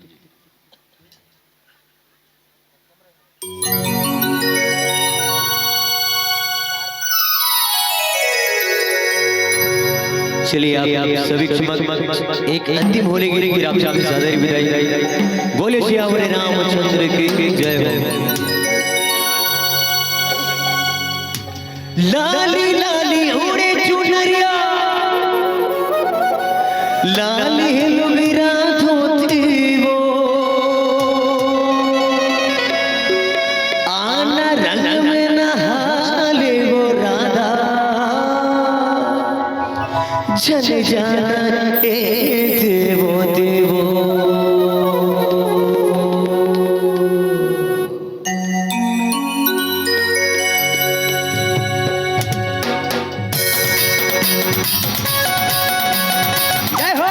चलिए, आप सभी के समक्ष एक अंतिम होली गीत, फिर आप सबसे सादर विदाई। बोले सियावर रामचंद्र की जय हो। लाली लाली उड़े चुनरिया, लाली लुगरा धोती वो, आना रंग में नहा ले वो राधा, चले जाना ए देवो देवो। जय हो।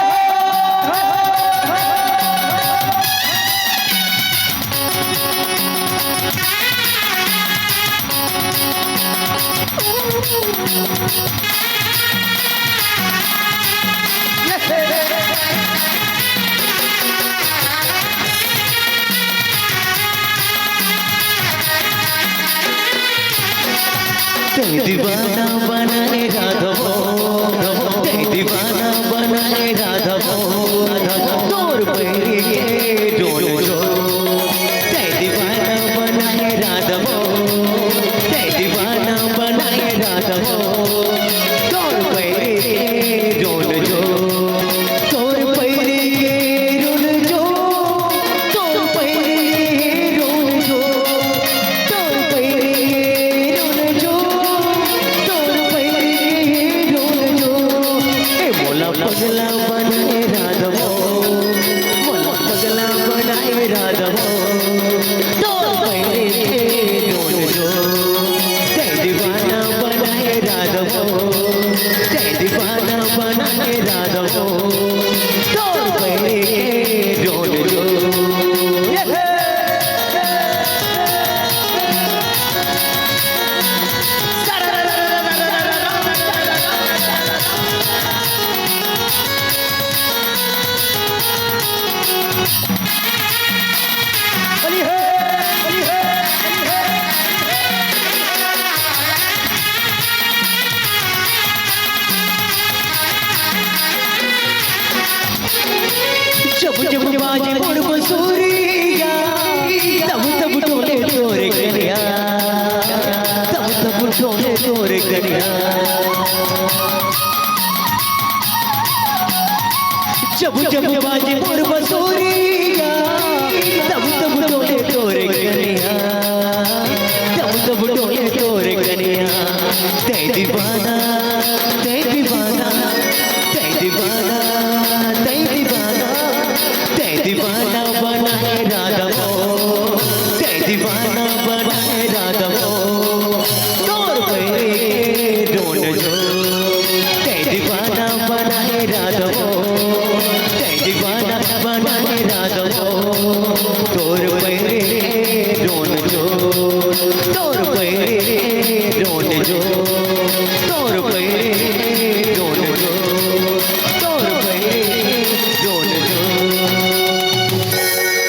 तैं दीवाना बनाए राधवो, तैं दीवाना बनाए राधवो, तोर पैरी के डोल जो। तैं दीवाना बनाए राधवो, तैं दीवाना बनाए राधवो, तोर पैरी के डोल जो। तोर पैरी के डोल जो, तोर पैरी के डोल जो, तोर पैरी के डोल जो, तोर पैरी के डोल जो। ए मोला पगला बनाए राधवो, मोला पगला बनाए राधवो, तोर पैरी के डोल जो। तैं दीवाना बनाए राधवो, तैं दीवाना बनाए राधवो, तोर पैरी के डोल जो। जब जब बाजे मोर बंसुरिया, तब तब डोले तोर कनिहा, तब तब डोले तोर कनिहा। जब जब बाजे मोर बंसुरिया, तब तब डोले तोर कनिहा, तब तब डोले तोर कनिहा। तैं दीवाना, तैं दीवाना, तैं दीवाना, तैं दीवाना, तैं दीवाना बनाए राधवो, तैं दीवाना बनाए राधवो, तोर पैरी के डोल जो। तैं दीवाना बनाए राधवो, तैं दीवाना बनाए राधवो, तोर पैरी के डोल जो, तोर पैरी के डोल जो।